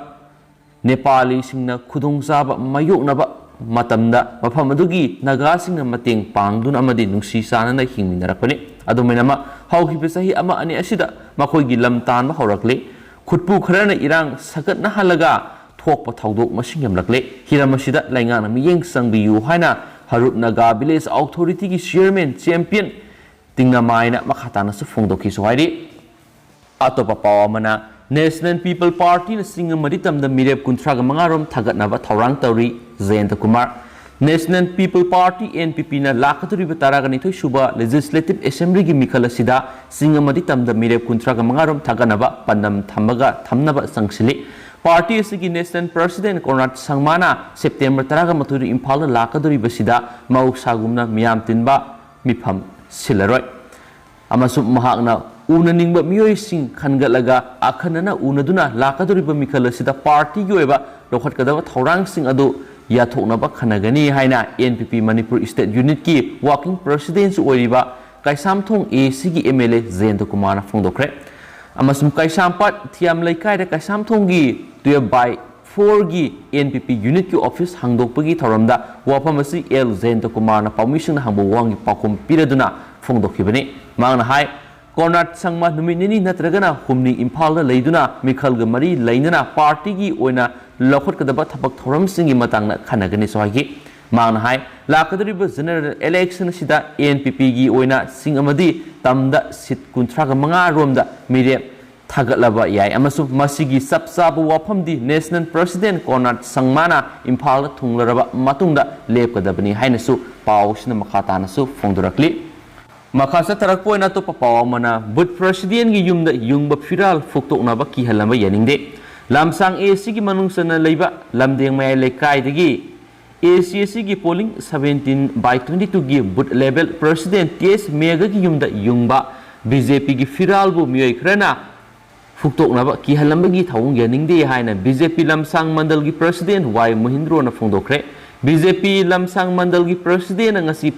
ꯅꯦꯄꯥꯂꯤꯁꯤꯡꯅ ꯈꯨꯗꯣꯡꯆꯥꯕ ꯃꯥꯌꯣꯛꯅꯕ ꯃꯇꯝꯗ ꯃꯐꯝ ꯑꯗꯨꯒꯤ ꯅꯥꯒꯥꯁꯤꯡꯅ ꯃꯇꯦꯡ ꯄꯥꯡꯗꯨꯅ ꯑꯃꯗꯤ ꯅꯨꯡꯁꯤ ꯆꯥꯟꯅꯅ ꯍꯤꯡꯃꯤꯟꯅꯔꯛꯄꯅꯤ꯫ ꯑꯗꯨꯝ ꯑꯣꯏꯅꯃꯛ, ꯍꯧꯈꯤꯕ ꯆꯍꯤ ꯑꯃ ꯑꯅꯤ ꯑꯁꯤꯗ ꯃꯈꯣꯏꯒꯤ ꯂꯝ ꯇꯥꯟꯕ ꯍꯧꯔꯛꯂꯤ꯫ ꯈꯨꯠꯄꯨ ꯈꯔꯅ ꯏꯔꯥꯡ ꯁꯥꯒꯠꯅꯍꯜꯂꯒ ꯊꯣꯛꯄ ꯊꯧꯗꯣꯛ ꯃꯁꯤꯡ ꯌꯥꯝꯂꯛꯂꯦ꯫ ꯍꯤꯔꯝ ꯑꯁꯤꯗ ꯂꯩꯉꯥꯛꯅ ꯃꯤꯠꯌꯦꯡ ꯆꯪꯕꯤꯌꯨ ꯍꯥꯏꯅ ꯍꯔꯨꯞ ꯅꯥꯒꯥ ꯚꯤꯂꯦꯖ ꯑꯣꯊꯣꯔꯤꯇꯤꯒꯤ ꯆꯤꯌꯔꯃꯦꯟ ꯆꯦꯝꯄꯤꯌꯟ ꯇꯤꯡꯅꯃꯥꯏꯅ ꯃꯈꯥ ꯇꯥꯅꯁꯨ ꯐꯣꯡꯗꯣꯛꯈꯤꯁꯨ ꯍꯥꯏꯔꯤ꯫ ꯑꯇꯣꯞꯄ ꯄꯥꯎ ꯑꯃꯅ, ꯅꯦꯁꯅꯦꯜ ꯄꯤꯄꯜ ꯄꯥꯔꯇꯤꯅ ꯆꯤꯡ ꯑꯃꯗꯤ ꯇꯝꯗ ꯃꯤꯔꯦꯞ ꯀꯨꯟꯊ꯭ꯔꯥꯒ ꯃꯉꯥ ꯔꯣꯝ ꯊꯥꯒꯠꯅꯕ ꯊꯧꯔꯥꯡ ꯇꯧꯔꯤ꯫ Jayenta Kumar. National people party, NPP ꯅ ꯂꯥꯛꯀꯗꯧꯔꯤꯕ ꯇꯔꯥꯒ ꯅꯤꯊꯣꯏ ꯁꯨꯕ ꯂꯦꯖꯤꯁꯂꯦꯇꯤꯚ ꯑꯦꯁꯦꯝꯕ꯭ꯂꯤꯒꯤ ꯃꯤꯈꯜ ꯑꯁꯤꯗ ꯆꯤꯡ ꯑꯃꯗꯤ ꯇꯝꯗ ꯃꯤꯔꯦꯞ ꯀꯨꯟꯊ꯭ꯔꯥꯒ ꯃꯉꯥ ꯔꯣꯝ ꯊꯥꯒꯠꯅꯕ ꯄꯥꯟꯗꯝ ꯊꯝꯃꯒ ꯊꯝꯅꯕ ꯆꯪꯁꯤꯜꯂꯤ꯫ ꯄꯥꯔꯇꯤ ꯑꯁꯤꯒꯤ ꯅꯦꯁꯅꯦꯜ ꯄ꯭ꯔꯁꯤꯗꯦꯟ ꯀꯣꯟꯔꯥꯗ ꯁꯪꯃꯥꯅ ꯁꯦꯞꯇꯦꯝꯕꯔ ꯇꯔꯥꯒ ꯃꯥꯊꯣꯏꯗ ꯏꯝꯐꯥꯜꯗ ꯂꯥꯛꯀꯗꯧꯔꯤꯕꯁꯤꯗ ꯃꯍꯧꯁꯥꯒꯨꯝꯅ ꯃꯤꯌꯥꯝ ꯇꯤꯟꯕ ꯃꯤꯐꯝ ꯁꯤꯜꯂꯔꯣꯏ꯫ ꯑꯃꯁꯨꯡ ꯃꯍꯥꯛꯅ ꯎꯅꯅꯤꯡꯕ ꯃꯤꯑꯣꯏꯁꯤꯡ ꯈꯟꯒꯠꯂꯒ ꯑꯈꯟꯅꯅ ꯎꯅꯗꯨꯅ ꯂꯥꯛꯀꯗꯧꯔꯤꯕ ꯃꯤꯈꯜ ꯑꯁꯤꯗ ꯄꯥꯔꯇꯤꯒꯤ ꯑꯣꯏꯕ ꯂꯧꯈꯠꯀꯗꯕ ꯊꯧꯔꯥꯡꯁꯤꯡ ꯑꯗꯨ ꯌꯥꯊꯣꯛꯅꯕ ꯈꯟꯅꯒꯅꯤ ꯍꯥꯏꯅ NPP ꯃꯅꯤꯄꯨꯔ ꯁ꯭ꯇꯦꯠ ꯌꯨꯅꯤꯠꯀꯤ ꯋꯥꯔꯀꯤꯡ ꯄ꯭ꯔꯁꯤꯗꯦꯟꯁꯨ ꯑꯣꯏꯔꯤꯕ ꯀꯩꯁꯥꯝꯊꯣꯡ ACꯒꯤ MLA ꯖꯌꯦꯟꯇ ꯀꯨꯃꯥꯔꯅ ꯐꯣꯡꯗꯣꯛꯈ꯭ꯔꯦ꯫ ꯑꯃꯁꯨꯡ ꯀꯩꯁꯥꯝꯄꯥꯠ ꯊꯤꯌꯥꯝ ꯂꯩꯀꯥꯏꯗ ꯀꯩꯁꯥꯝꯊꯣꯡꯒꯤ twelve by fourꯒꯤ NPP ꯌꯨꯅꯤꯠꯀꯤ ꯑꯣꯐꯤꯁ ꯍꯥꯡꯗꯣꯛꯄꯒꯤ ꯊꯧꯔꯝꯗ ꯋꯥꯐꯝ ꯑꯁꯤ ꯑꯦꯜ ꯖꯌꯦꯟꯇ ꯀꯨꯃꯥꯔꯅ ꯄꯥꯎꯃꯤꯁꯤꯡꯅ ꯍꯪꯕ ꯋꯥꯍꯪꯒꯤ ꯄꯥꯎꯈꯨꯝ ꯄꯤꯔꯗꯨꯅ ꯐꯣꯡꯗꯣꯛꯈꯤꯕꯅꯤ꯫ ꯃꯍꯥꯛꯅ ꯍꯥꯏ, ꯀꯣꯟꯔꯥꯗ ꯁꯪꯃꯥ ꯅꯨꯃꯤꯠ ꯅꯤꯅꯤ ꯅꯠꯇ꯭ꯔꯒꯅ ꯍꯨꯝꯅꯤ ꯏꯝꯐꯥꯜꯗ ꯂꯩꯗꯨꯅ ꯃꯤꯈꯜꯒ ꯃꯔꯤ ꯂꯩꯅꯅ ꯄꯥꯔꯇꯤꯒꯤ ꯑꯣꯏꯅ ꯂꯧꯈꯠꯀꯗꯕ ꯊꯕꯛ ꯊꯧꯔꯝꯁꯤꯡꯒꯤ ꯃꯇꯥꯡꯗ ꯈꯟꯅꯒꯅꯤꯁꯨ ꯍꯥꯏꯈꯤ꯫ ꯃꯍꯥꯛꯅ ꯍꯥꯏ, ꯂꯥꯛꯀꯗꯧꯔꯤꯕ ꯖꯦꯅꯔꯦꯜ ꯏꯂꯦꯛꯁꯟ ꯑꯁꯤꯗ NPPꯒꯤ ꯑꯣꯏꯅ ꯆꯤꯡ ꯑꯃꯗꯤ ꯇꯝꯗ ꯁꯤꯠ ꯀꯨꯟꯊ꯭ꯔꯥꯒ ꯃꯉꯥ ꯔꯣꯝꯗ ꯃꯤꯔꯦꯞ ꯊꯥꯒꯠꯂꯕ ꯌꯥꯏ ꯑꯃꯁꯨꯡ ꯃꯁꯤꯒꯤ ꯆꯞ ꯆꯥꯕ ꯋꯥꯐꯝꯗꯤ ꯅꯦꯁꯅꯦꯜ ꯄ꯭ꯔꯁꯤꯗꯦꯟ ꯀꯣꯟꯔꯥꯗ ꯁꯪꯃꯥꯅ ꯏꯝꯐꯥꯜꯗ ꯊꯨꯡꯂꯔꯕ ꯃꯇꯨꯡꯗ ꯂꯦꯞꯀꯗꯕꯅꯤ ꯍꯥꯏꯅꯁꯨ ꯄꯥꯎ ꯑꯁꯤꯅ ꯃꯈꯥ ꯇꯥꯅꯁꯨ ꯐꯣꯡꯗꯣꯔꯛꯂꯤ꯫ ꯃꯈꯥ ꯆꯠꯊꯔꯛꯄ ꯑꯣꯏꯅ ꯑꯇꯣꯞꯄ ꯄꯥꯎ ꯑꯃꯅ, ꯕꯨꯠ ꯄ꯭ꯔꯁꯤꯗꯦꯟꯒꯤ ꯌꯨꯝꯗ ꯌꯨꯡꯕ ꯐꯤꯔꯥꯜ ꯐꯨꯛꯇꯣꯛꯅꯕ ꯀꯤꯍꯜꯂꯝꯕ ꯌꯥꯅꯤꯡꯗꯦ꯫ ꯂꯝꯁꯥꯡ ACꯒꯤ ꯃꯅꯨꯡ ꯆꯟꯅ ꯂꯩꯕ ꯂꯝꯗꯦꯡ ꯃꯌꯥꯏ ꯂꯩꯀꯥꯏꯗꯒꯤ ACACꯒꯤ polling seventeen by twenty twoꯒꯤ booth level president T S ꯃꯦꯘꯒꯤ ꯌꯨꯝꯗ ꯌꯨꯡꯕ BJPꯒꯤ ꯐꯤꯔꯥꯜꯕꯨ ꯃꯤꯑꯣꯏ ꯈꯔꯅ ꯐꯨꯛꯇꯣꯛꯅꯕ ꯀꯤꯍꯜꯂꯝꯕꯒꯤ ꯊꯧꯑꯣꯡ ꯌꯥꯅꯤꯡꯗꯦ ꯍꯥꯏꯅ BJP ꯂꯝꯁꯥꯡ ꯃꯟꯗꯜꯒꯤ president Y ꯃꯣꯍꯤꯟꯗ꯭ꯔꯣꯅ ꯐꯣꯡꯗꯣꯛꯈ꯭ꯔꯦ꯫ BJP ꯂꯝꯁꯥꯡ ꯃꯟꯗꯜꯒꯤ presidentꯅ ꯉꯁꯤ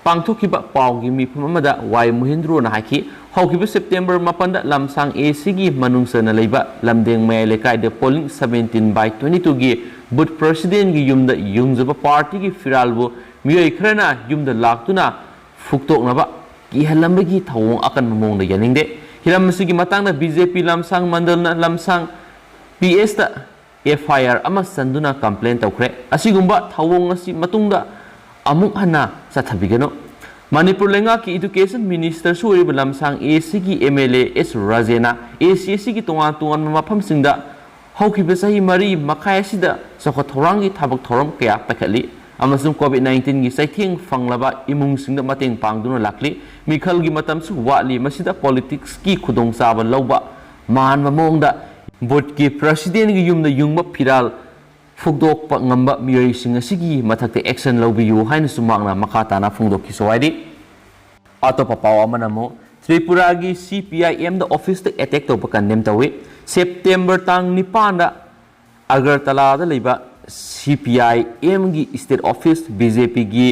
ꯄꯥꯡꯊꯣꯛꯈꯤꯕ ꯄꯥꯎꯒꯤ ꯃꯤꯐꯝ ꯑꯃꯗ Y ꯃꯣꯍꯤꯟꯗ꯭ꯔꯣꯅ ꯍꯥꯏꯈꯤ, ꯍꯧꯈꯤꯕ ꯁꯦꯞꯇꯦꯝꯕꯔ ꯃꯥꯄꯟꯗ ꯂꯝꯁꯥꯡ ꯑꯦ ꯁꯤꯒꯤ ꯃꯅꯨꯡ ꯆꯟꯅ ꯂꯩꯕ ꯂꯝꯗꯦꯡ ꯃꯌꯥꯏ ꯂꯩꯀꯥꯏꯗ polling seventeen by twenty twoꯒꯤ booth presidentꯒꯤ ꯌꯨꯝꯗ ꯌꯨꯡꯖꯕ partyꯒꯤ ꯐꯤꯔꯥꯜꯕꯨ ꯃꯤꯑꯣꯏ ꯈꯔꯅ ꯌꯨꯝꯗ ꯂꯥꯛꯇꯨꯅ ꯐꯨꯛꯇꯣꯛꯅꯕ ꯀꯤꯍꯜꯂꯝꯕꯒꯤ ꯊꯧꯑꯣꯡ ꯑꯀꯟꯕ ꯃꯑꯣꯡꯗ ꯌꯥꯅꯤꯡꯗꯦ꯫ ꯍꯤꯔꯝ ꯑꯁꯤꯒꯤ ꯃꯇꯥꯡꯗ ꯕꯤ ꯖꯦ ꯄꯤ ꯂꯝꯁꯥꯡ ꯃꯟꯗꯜꯅ ꯂꯝꯁꯥꯡ ꯄꯤ ꯑꯦꯁꯇ ꯑꯦꯐ ꯑꯥꯏ ꯑꯥꯔ ꯑꯃ ꯆꯟꯗꯨꯅ complain ꯇꯧꯈ꯭ꯔꯦ꯫ ꯑꯁꯤꯒꯨꯝꯕ ꯊꯧꯑꯣꯡ ꯑꯁꯤ ꯃꯇꯨꯡꯗ ꯑꯃꯨꯛ ꯍꯟꯅ ꯆꯠꯊꯕꯤꯒꯅꯨ꯫ ꯃꯅꯤꯄꯨꯔ ꯂꯩꯉꯥꯛꯀꯤ education ministerꯁꯨ ꯑꯣꯏꯔꯤꯕ ꯂꯝꯁꯥꯡ ꯑꯦ ꯁꯤꯒꯤ ꯑꯦꯝ ꯑꯦꯜ ꯑꯦ ꯑꯦꯁ ꯔꯥꯖꯦꯅ ꯑꯦ ꯁꯤ ꯑꯁꯤꯒꯤ ꯇꯣꯉꯥꯟ ꯇꯣꯉꯥꯟꯕ ꯃꯐꯝꯁꯤꯡꯗ ꯍꯧꯈꯤꯕ ꯆꯍꯤ ꯃꯔꯤ ꯃꯈꯥꯏ ꯑꯁꯤꯗ ꯆꯥꯎꯈꯠ ꯊꯧꯔꯥꯡꯒꯤ ꯊꯕꯛ ꯊꯧꯔꯝ ꯀꯌꯥ ꯄꯥꯏꯈꯠꯂꯤ ꯑꯃꯁꯨꯡ COVID nineteenꯒꯤ ꯆꯩꯊꯦꯡ ꯐꯪꯂꯕ ꯏꯃꯨꯡꯁꯤꯡꯗ ꯃꯇꯦꯡ ꯄꯥꯡꯗꯨꯅ ꯂꯥꯛꯂꯤ꯫ ꯃꯤꯈꯜꯒꯤ ꯃꯇꯝꯁꯨ ꯋꯥꯠꯂꯤ, ꯃꯁꯤꯗ politicsꯀꯤ ꯈꯨꯗꯣꯡꯆꯥꯕ ꯂꯧꯕ ꯃꯥꯟꯕ ꯃꯑꯣꯡꯗ boothꯀꯤ presidentꯒꯤ ꯌꯨꯝꯗ ꯌꯨꯡꯕ ꯐꯤꯔꯥꯜ ꯐꯨꯛꯗꯣꯛꯄ ꯉꯝꯕ ꯃꯤꯑꯣꯏꯁꯤꯡ ꯑꯁꯤꯒꯤ ꯃꯊꯛꯇ action ꯂꯧꯕꯤꯌꯨ ꯍꯥꯏꯅꯁꯨ ꯃꯍꯥꯛꯅ ꯃꯈꯥ ꯇꯥꯅ ꯐꯣꯡꯗꯣꯛꯈꯤꯁꯨ ꯍꯥꯏꯔꯤ꯫ ꯑꯇꯣꯞꯄ ꯄꯥꯎ ꯑꯃꯅ ꯑꯃꯨꯛ ꯇ꯭ꯔꯤꯄꯨꯔꯥꯒꯤ ꯁꯤ ꯄꯤ ꯑꯥꯏ ꯑꯦꯝꯗ officeꯇ attack ꯇꯧꯕ condemn ꯇꯧꯏ꯫ ꯁꯦꯞꯇꯦꯝꯕꯔ ꯇꯥꯡ ꯅꯤꯄꯥꯟꯗ ꯑꯒꯔꯇꯂꯥꯗ ꯂꯩꯕ ꯁꯤ ꯄꯤ ꯑꯥꯏ ꯑꯦꯝꯒꯤ state office ꯕꯤ ꯖꯦ ꯄꯤꯒꯤ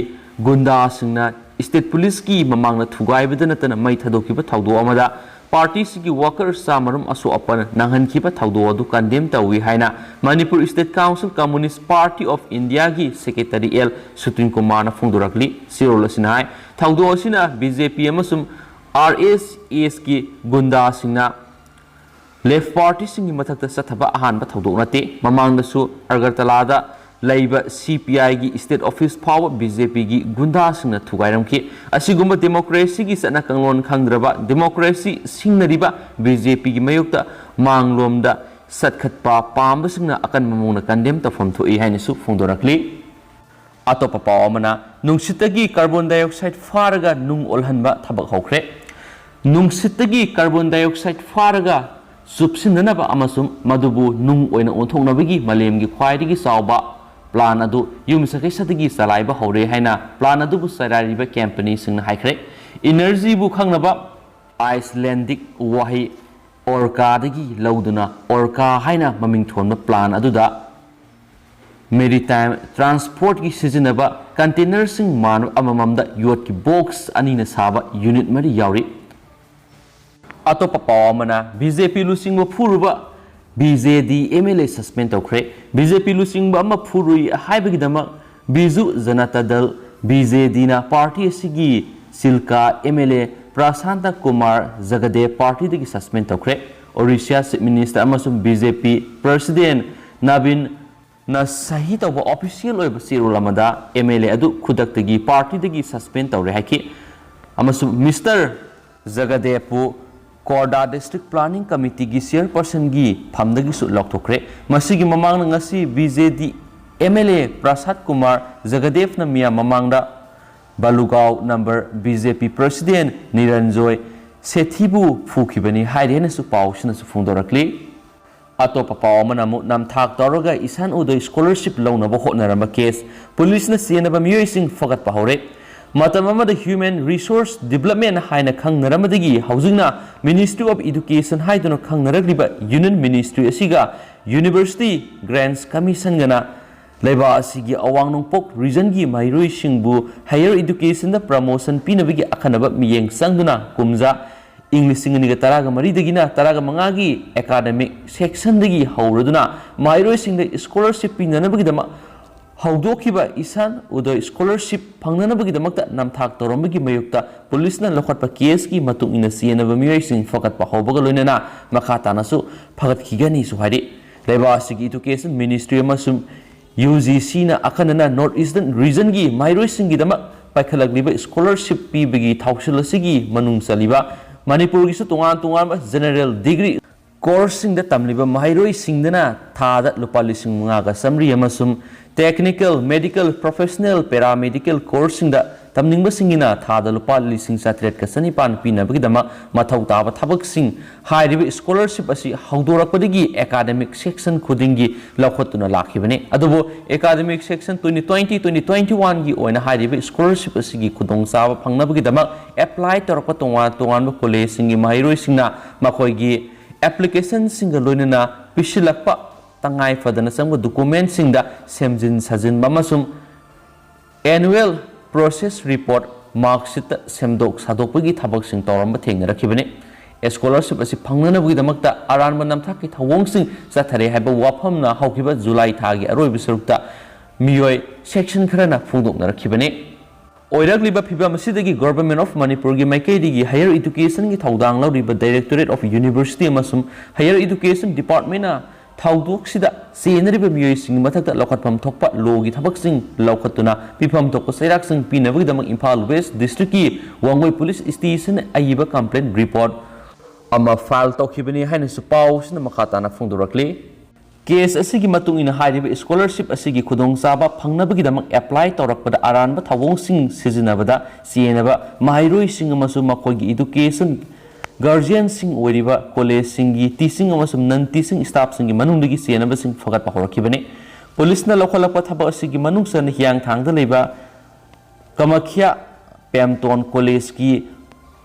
ꯒꯨꯟꯗꯥꯁꯤꯡꯅ state policeꯀꯤ ꯃꯃꯥꯡꯗ ꯊꯨꯒꯥꯏꯕꯗ ꯅꯠꯇꯅ ꯃꯩ ꯊꯥꯗꯣꯛꯈꯤꯕ ꯊꯧꯗꯣꯛ ꯑꯃꯗ partyꯁꯤꯒꯤ workers ꯆꯥꯃꯔꯣꯝ ꯑꯁꯣꯛ ꯑꯄꯟ ꯅꯪꯍꯟꯈꯤꯕ ꯊꯧꯗꯣꯛ ꯑꯗꯨ condemn ꯇꯧꯏ ꯍꯥꯏꯅ Manipur State Council Communist Party of Indiaꯒꯤ secretary ꯑꯦꯜ ꯁꯨꯇꯤꯟ ꯀꯨꯃꯥꯔꯅ ꯐꯣꯡꯗꯣꯔꯛꯂꯤ꯫ ꯆꯦꯔꯣꯜ ꯑꯁꯤꯅ ꯍꯥꯏ, ꯊꯧꯗꯣꯛ ꯑꯁꯤꯅ ꯕꯤ ꯖꯦ ꯄꯤ ꯑꯃꯁꯨꯡ ꯑꯥꯔ ꯑꯦꯁ ꯑꯦꯁꯀꯤ ꯒꯨꯟꯗꯥꯁꯤꯡꯅ left partyꯁꯤꯡꯒꯤ ꯃꯊꯛꯇ ꯆꯠꯊꯕ ꯑꯍꯥꯟꯕ ꯊꯧꯗꯣꯛ ꯅꯠꯇꯦ꯫ ꯃꯃꯥꯡꯗꯁꯨ ꯑꯒꯔꯇꯂꯥꯗ ꯂꯩꯕ ꯁꯤ ꯄꯤ ꯑꯥꯏꯒꯤ state office ꯐꯥꯎꯕ ꯕꯤ ꯖꯦ ꯄꯤꯒꯤ ꯒꯨꯟꯗꯥꯁꯤꯡꯅ ꯊꯨꯒꯥꯏꯔꯝꯈꯤ꯫ ꯑꯁꯤꯒꯨꯝꯕ democracyꯒꯤ ꯆꯠꯅ ꯀꯥꯡꯂꯣꯟ ꯈꯪꯗ꯭ꯔꯕ, democracy ꯁꯤꯡꯅꯔꯤꯕ ꯕꯤ ꯖꯦ ꯄꯤꯒꯤ ꯃꯥꯌꯣꯛꯇ ꯃꯥꯡꯂꯣꯝꯗ ꯆꯠꯈꯠꯄ ꯄꯥꯝꯕꯁꯤꯡꯅ ꯑꯀꯟꯕ ꯃꯑꯣꯡꯗ condemn ꯇꯧꯐꯝ ꯊꯣꯛꯏ ꯍꯥꯏꯅꯁꯨ ꯐꯣꯡꯗꯣꯔꯛꯂꯤ꯫ ꯑꯇꯣꯞꯄ ꯄꯥꯎ ꯑꯃꯅ, ꯅꯨꯡꯁꯤꯠꯇꯒꯤ carbon dioxide ꯐꯥꯔꯒ ꯅꯨꯡ ꯑꯣꯜꯍꯟꯕ ꯊꯕꯛ ꯍꯧꯈ꯭ꯔꯦ꯫ ꯅꯨꯡꯁꯤꯠꯇꯒꯤ carbon dioxide ꯐꯥꯔꯒ ꯆꯨꯞꯁꯤꯟꯅꯅꯕ ꯑꯃꯁꯨꯡ ꯃꯗꯨꯕꯨ ꯅꯨꯡ ꯑꯣꯏꯅ ꯑꯣꯟꯊꯣꯛꯅꯕꯒꯤ ꯃꯥꯂꯦꯝꯒꯤ ꯈ꯭ꯋꯥꯏꯗꯒꯤ ꯆꯥꯎꯕ plan ꯑꯗꯨ ꯌꯨꯝꯁꯀꯩꯁꯗꯒꯤ ꯆꯂꯥꯏꯕ ꯍꯧꯔꯦ ꯍꯥꯏꯅ plan ꯑꯗꯨꯕꯨ ꯆꯂꯥꯏꯔꯤꯕ companyꯁꯤꯡꯅ ꯍꯥꯏꯈ꯭ꯔꯦ꯫ Energyꯕꯨ ꯈꯪꯅꯕ Icelandic ꯋꯥꯍꯩ Orkaꯗꯒꯤ ꯂꯧꯗꯨꯅ Orka ꯍꯥꯏꯅ ꯃꯃꯤꯡ ꯊꯣꯟꯕ plan ꯑꯗꯨꯗ maritime transportꯀꯤ ꯁꯤꯖꯤꯟꯅꯕ containerꯁꯤꯡ ꯃꯥꯟꯕ ꯑꯃꯃꯝꯗ ꯌꯣꯠꯀꯤ box ꯑꯅꯤꯅ ꯁꯥꯕ unit ꯃꯔꯤ ꯌꯥꯎꯔꯤ꯫ ꯑꯇꯣꯞꯄ ꯄꯥꯎ ꯑꯃꯅ, ꯕꯤ ꯖꯦ ꯄꯤ ꯂꯨꯆꯤꯡꯕ ꯐꯨꯔꯨꯕ B J D M L A suspend ꯇꯧꯈ꯭ꯔꯦ꯫ ꯕꯤ ꯖꯦ ꯄꯤ ꯂꯨꯆꯤꯡꯕ ꯑꯃ ꯐꯨꯔꯨꯏ ꯍꯥꯏꯕꯒꯤꯗꯃꯛ ꯕꯤꯖꯨ ꯖꯅꯇꯥ ꯗꯜ, ꯕꯤ ꯖꯦ ꯗꯤꯅ party ꯑꯁꯤꯒꯤ ꯁꯤꯜꯀꯥ ꯑꯦꯝ ꯑꯦꯜ ꯑꯦ ꯄ꯭ꯔꯁꯥꯟꯇ ꯀꯨꯃꯥꯔ ꯖꯒꯗꯦꯕ partyꯗꯒꯤ suspend ꯇꯧꯈ꯭ꯔꯦ꯫ ꯑꯣꯔꯤꯁꯥ Chief Minister ꯑꯃꯁꯨꯡ ꯕꯤ ꯖꯦ ꯄꯤ President ꯅꯕꯤꯟ ꯅ ꯁꯍꯤ ꯇꯧꯕ official ꯑꯣꯏꯕ ꯆꯦꯔꯣꯜ ꯑꯃꯗ ꯑꯦꯝ ꯑꯦꯜ ꯑꯦ ꯑꯗꯨ ꯈꯨꯗꯛꯇꯒꯤ partyꯗꯒꯤ suspend ꯇꯧꯔꯦ ꯍꯥꯏꯈꯤ꯫ ꯑꯃꯁꯨꯡ Mister ꯖꯒꯗꯦꯕꯄꯨ ꯀꯣꯔꯗꯥ District Planning Committeeꯒꯤ chairpersonꯒꯤ ꯐꯝꯗꯒꯤꯁꯨ ꯂꯧꯊꯣꯛꯈ꯭ꯔꯦ꯫ ꯃꯁꯤꯒꯤ ꯃꯃꯥꯡꯗ ꯉꯁꯤ B J D M L A Prasad Kumar ꯖꯒꯗꯦꯕꯅ ꯃꯤꯌꯥꯝ ꯃꯃꯥꯡꯗ ꯕꯂꯨꯒꯥꯎ number B J P President ꯅꯤꯔꯟꯖꯣꯏ ꯁꯦꯊꯤꯕꯨ ꯐꯨꯈꯤꯕꯅꯤ ꯍꯥꯏꯔꯤ ꯍꯥꯏꯅꯁꯨ ꯄꯥꯎꯁꯤꯅꯁꯨ ꯐꯣꯡꯗꯣꯔꯛꯂꯤ꯫ ꯑꯇꯣꯞꯄ ꯄꯥꯎ ꯑꯃꯅ ꯑꯃꯨꯛ ꯅꯝꯊꯥꯛ ꯇꯧꯔꯒ ꯏꯁꯥꯟ ꯎꯗꯣꯏ scholarship ꯂꯧꯅꯕ ꯍꯣꯠꯅꯔꯝꯕ case, ꯄꯨꯂꯤꯁꯅ ꯆꯦꯟꯅꯕ ꯃꯤꯑꯣꯏꯁꯤꯡ ꯐꯒꯠꯄ ꯍꯧꯔꯦ꯫ ꯃꯇꯝ ꯑꯃꯗ Human Resource Development ꯍꯥꯏꯅ ꯈꯪꯅꯔꯝꯕꯗꯒꯤ ꯍꯧꯖꯤꯛꯅ Ministry of Education ꯍꯥꯏꯗꯨꯅ ꯈꯪꯅꯔꯛꯂꯤꯕ Union Ministry ꯑꯁꯤꯒ University Grants Commissionꯒꯅ ꯂꯩꯕꯥꯛ ꯑꯁꯤꯒꯤ ꯑꯋꯥꯡ ꯅꯣꯡꯄꯣꯛ regionꯒꯤ ꯃꯍꯩꯔꯣꯏꯁꯤꯡꯕꯨ higher educationꯗ promotion ꯄꯤꯅꯕꯒꯤ ꯑꯈꯟꯅꯕ ꯃꯤꯠꯌꯦꯡ ꯆꯪꯗꯨꯅ ꯀꯨꯝꯖꯥ ꯏꯪ ꯂꯤꯁꯤꯡ ꯑꯅꯤꯒ ꯇꯔꯥꯒ ꯃꯔꯤꯗꯒꯤꯅ ꯇꯔꯥꯒ ꯃꯉꯥꯒꯤ academic sectionꯗꯒꯤ ꯍꯧꯔꯗꯨꯅ ꯃꯍꯩꯔꯣꯏꯁꯤꯡꯗ scholarship ꯄꯤꯅꯅꯕꯒꯤꯗꯃꯛ ꯍꯧꯗꯣꯛꯈꯤꯕ ꯏꯁꯥꯟ ꯎꯗꯣꯏ scholarship ꯐꯪꯅꯅꯕꯒꯤꯗꯃꯛꯇ ꯅꯝꯊꯥꯛ ꯇꯧꯔꯝꯕꯒꯤ ꯃꯥꯌꯣꯛꯇ ꯄꯨꯂꯤꯁꯅ ꯂꯧꯈꯠꯄ caseꯀꯤ ꯃꯇꯨꯡ ꯏꯟꯅ ꯆꯦꯟꯅꯕ ꯃꯤꯑꯣꯏꯁꯤꯡ ꯐꯒꯠꯄ ꯍꯧꯕꯒ ꯂꯣꯏꯅꯅ ꯃꯈꯥ ꯇꯥꯅꯁꯨ ꯐꯒꯠꯈꯤꯒꯅꯤꯁꯨ ꯍꯥꯏꯔꯤ꯫ ꯂꯩꯕꯥꯛ ꯑꯁꯤꯒꯤ Education Ministry ꯑꯃꯁꯨꯡ UGCꯅ ꯑꯈꯟꯅꯅ North Eastern regionꯒꯤ ꯃꯍꯩꯔꯣꯏꯁꯤꯡꯒꯤꯗꯃꯛ ꯄꯥꯏꯈꯠꯂꯛꯂꯤꯕ scholarship ꯄꯤꯕꯒꯤ ꯊꯧꯁꯤꯜ ꯑꯁꯤꯒꯤ ꯃꯅꯨꯡ ꯆꯜꯂꯤꯕ ꯃꯅꯤꯄꯨꯔꯒꯤꯁꯨ ꯇꯣꯉꯥꯟ ꯇꯣꯉꯥꯟꯕ general degree courseꯁꯤꯡꯗ ꯇꯝꯂꯤꯕ ꯃꯍꯩꯔꯣꯏꯁꯤꯡꯗꯅ ꯊꯥꯗ ꯂꯨꯄꯥ ꯂꯤꯁꯤꯡ ꯃꯉꯥꯒ ꯆꯥꯃꯔꯤ ꯑꯃꯁꯨꯡ technical, medical, professional, paramedical courseꯁꯤꯡꯗ ꯇꯝꯅꯤꯡꯕꯁꯤꯡꯒꯤꯅ ꯊꯥꯗ ꯂꯨꯄꯥ ꯂꯤꯁꯤꯡ ꯆꯥꯇ꯭ꯔꯦꯠꯀ ꯆꯅꯤꯄꯥꯟ ꯄꯤꯅꯕꯒꯤꯗꯃꯛ ꯃꯊꯧ ꯇꯥꯕ ꯊꯕꯛꯁꯤꯡ ꯍꯥꯏꯔꯤꯕ scholarship ꯑꯁꯤ ꯍꯧꯗꯣꯔꯛꯄꯗꯒꯤ academic section ꯈꯨꯗꯤꯡꯒꯤ ꯂꯧꯈꯠꯇꯨꯅ ꯂꯥꯛꯈꯤꯕꯅꯤ꯫ ꯑꯗꯨꯕꯨ academic section twenty twenty, twenty twenty-oneꯒꯤ ꯑꯣꯏꯅ ꯍꯥꯏꯔꯤꯕ scholarship ꯑꯁꯤꯒꯤ ꯈꯨꯗꯣꯡꯆꯥꯕ ꯐꯪꯅꯕꯒꯤꯗꯃꯛ apply ꯇꯧꯔꯛꯄ ꯇꯣꯉꯥꯟ ꯇꯣꯉꯥꯟꯕ collegeꯁꯤꯡꯒꯤ ꯃꯍꯩꯔꯣꯏꯁꯤꯡꯅ ꯃꯈꯣꯏꯒꯤ applicationꯁꯤꯡꯒ ꯂꯣꯏꯅꯅ ꯄꯤꯁꯤꯜꯂꯛꯄ ꯇꯉꯥꯏ ꯐꯗꯅ ꯆꯪꯕ documentꯁꯤꯡꯗ ꯁꯦꯝꯖꯤꯟ ꯁꯥꯖꯤꯟꯕ ꯑꯃꯁꯨꯡ annual progress report, marksheetꯇ ꯁꯦꯝꯗꯣꯛ ꯁꯥꯗꯣꯛꯄꯒꯤ ꯊꯕꯛꯁꯤꯡ ꯇꯧꯔꯝꯕ ꯊꯦꯡꯅꯔꯛꯈꯤꯕꯅꯤ꯫ ꯁ꯭ꯀꯣꯂꯔꯁꯤꯞ ꯑꯁꯤ ꯐꯪꯅꯅꯕꯒꯤꯗꯃꯛꯇ ꯑꯔꯥꯟꯕ ꯅꯝꯊꯥꯛꯀꯤ ꯊꯧꯑꯣꯡꯁꯤꯡ ꯆꯠꯊꯔꯦ ꯍꯥꯏꯕ ꯋꯥꯐꯝꯅ ꯍꯧꯈꯤꯕ ꯖꯨꯂꯥꯏ ꯊꯥꯒꯤ ꯑꯔꯣꯏꯕ ꯁꯔꯨꯛꯇ ꯃꯤꯑꯣꯏ ꯁꯦꯛꯁꯟ ꯈꯔꯅ ꯐꯣꯡꯗꯣꯛꯅꯔꯛꯈꯤꯕꯅꯤ꯫ ꯑꯣꯏꯔꯛꯂꯤꯕ ꯐꯤꯚꯝ ꯑꯁꯤꯗꯒꯤ Government of ꯃꯅꯤꯄꯨꯔꯒꯤ ꯃꯥꯏꯀꯩꯗꯒꯤ Higher Educationꯒꯤ ꯊꯧꯗꯥꯡ ꯂꯧꯔꯤꯕ Directorate of University ꯑꯃꯁꯨꯡ Higher Education Departmentꯅ ꯊꯧꯗꯣꯛꯁꯤꯗ ꯆꯦꯟꯅꯔꯤꯕ ꯃꯤꯑꯣꯏꯁꯤꯡꯒꯤ ꯃꯊꯛꯇ ꯂꯧꯈꯠꯐꯝ ꯊꯣꯛꯄ ꯂꯣꯒꯤ ꯊꯕꯛꯁꯤꯡ ꯂꯧꯈꯠꯇꯨꯅ ꯄꯤꯐꯝ ꯊꯣꯛꯄ ꯆꯩꯔꯥꯛꯁꯤꯡ ꯄꯤꯅꯕꯒꯤꯗꯃꯛ ꯏꯝꯐꯥꯜ ꯋꯦꯁ ꯗꯤꯁꯇ꯭ꯔꯤꯛꯀꯤ ꯋꯥꯡꯒꯣꯏ ꯄꯨꯂꯤꯁ ꯁ꯭ꯇꯦꯁꯟ ꯑꯏꯕ ꯀꯝꯄ꯭ꯂꯦꯟ ꯔꯤꯄꯣꯔꯠ ꯑꯃ ꯐꯥꯏꯜ ꯇꯧꯈꯤꯕꯅꯤ ꯍꯥꯏꯅꯁꯨ ꯄꯥꯎꯁꯤꯅ ꯃꯈꯥ ꯇꯥꯅ ꯐꯣꯡꯗꯣꯔꯛꯂꯤ꯫ ꯀꯦꯁ ꯑꯁꯤꯒꯤ ꯃꯇꯨꯡ ꯏꯟꯅ ꯍꯥꯏꯔꯤꯕ ꯁ꯭ꯀꯣꯂꯔꯁꯤꯞ ꯑꯁꯤꯒꯤ ꯈꯨꯗꯣꯡꯆꯥꯕ ꯐꯪꯅꯕꯒꯤꯗꯃꯛ ꯑꯦꯄ꯭ꯂꯥꯏ ꯇꯧꯔꯛꯄꯗ ꯑꯔꯥꯟꯕ ꯊꯧꯑꯣꯡꯁꯤꯡ ꯁꯤꯖꯤꯟꯅꯕꯗ ꯆꯦꯟꯅꯕ ꯃꯍꯩꯔꯣꯏꯁꯤꯡ ꯑꯃꯁꯨꯡ ꯃꯈꯣꯏꯒꯤ ꯏꯗꯨꯀꯦꯁꯟ ꯒꯥꯔꯖꯤꯌꯟꯁꯤꯡ ꯑꯣꯏꯔꯤꯕ ꯀꯣꯂꯦꯖꯁꯤꯡꯒꯤ ꯇꯤꯆꯤꯡ ꯑꯃꯁꯨꯡ ꯅꯟ ꯇꯤꯆꯤꯡ ꯁ꯭ꯇꯥꯐꯁꯤꯡꯒꯤ ꯃꯅꯨꯡꯗꯒꯤ ꯆꯦꯟꯅꯕꯁꯤꯡ ꯐꯒꯠꯄ ꯍꯧꯔꯛꯈꯤꯕꯅꯤ꯫ ꯄꯨꯂꯤꯁꯅ ꯂꯧꯈꯠꯂꯛꯄ ꯊꯕꯛ ꯑꯁꯤꯒꯤ ꯃꯅꯨꯡ ꯆꯟꯅ ꯍꯤꯌꯥꯡꯊꯥꯡꯗ ꯂꯩꯕ ꯀꯃꯈ꯭ꯌꯥ ꯄꯦꯝꯇꯣꯟ ꯀꯣꯂꯦꯖꯀꯤ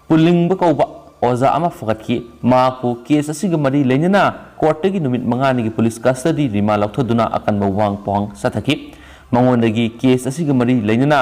ꯄꯨꯂꯤꯡꯕ ꯀꯧꯕ ꯑꯣꯖꯥ ꯑꯃ ꯐꯒꯠꯈꯤ꯫ ꯃꯍꯥꯛꯄꯨ ꯀꯦꯁ ꯑꯁꯤꯒ ꯃꯔꯤ ꯂꯩꯅꯅ ꯀꯣꯔꯠꯇꯒꯤ ꯅꯨꯃꯤꯠ ꯃꯉꯥꯅꯤꯒꯤ ꯄꯨꯂꯤꯁ ꯀꯁꯇꯗꯤ ꯔꯤꯃꯥꯟ ꯂꯧꯊꯗꯨꯅ ꯑꯀꯟꯕ ꯋꯥꯍꯪ ꯄꯥꯎꯍꯪ ꯆꯠꯊꯈꯤ꯫ ꯃꯉꯣꯟꯗꯒꯤ ꯀꯦꯁ ꯑꯁꯤꯒ ꯃꯔꯤ ꯂꯩꯅꯅ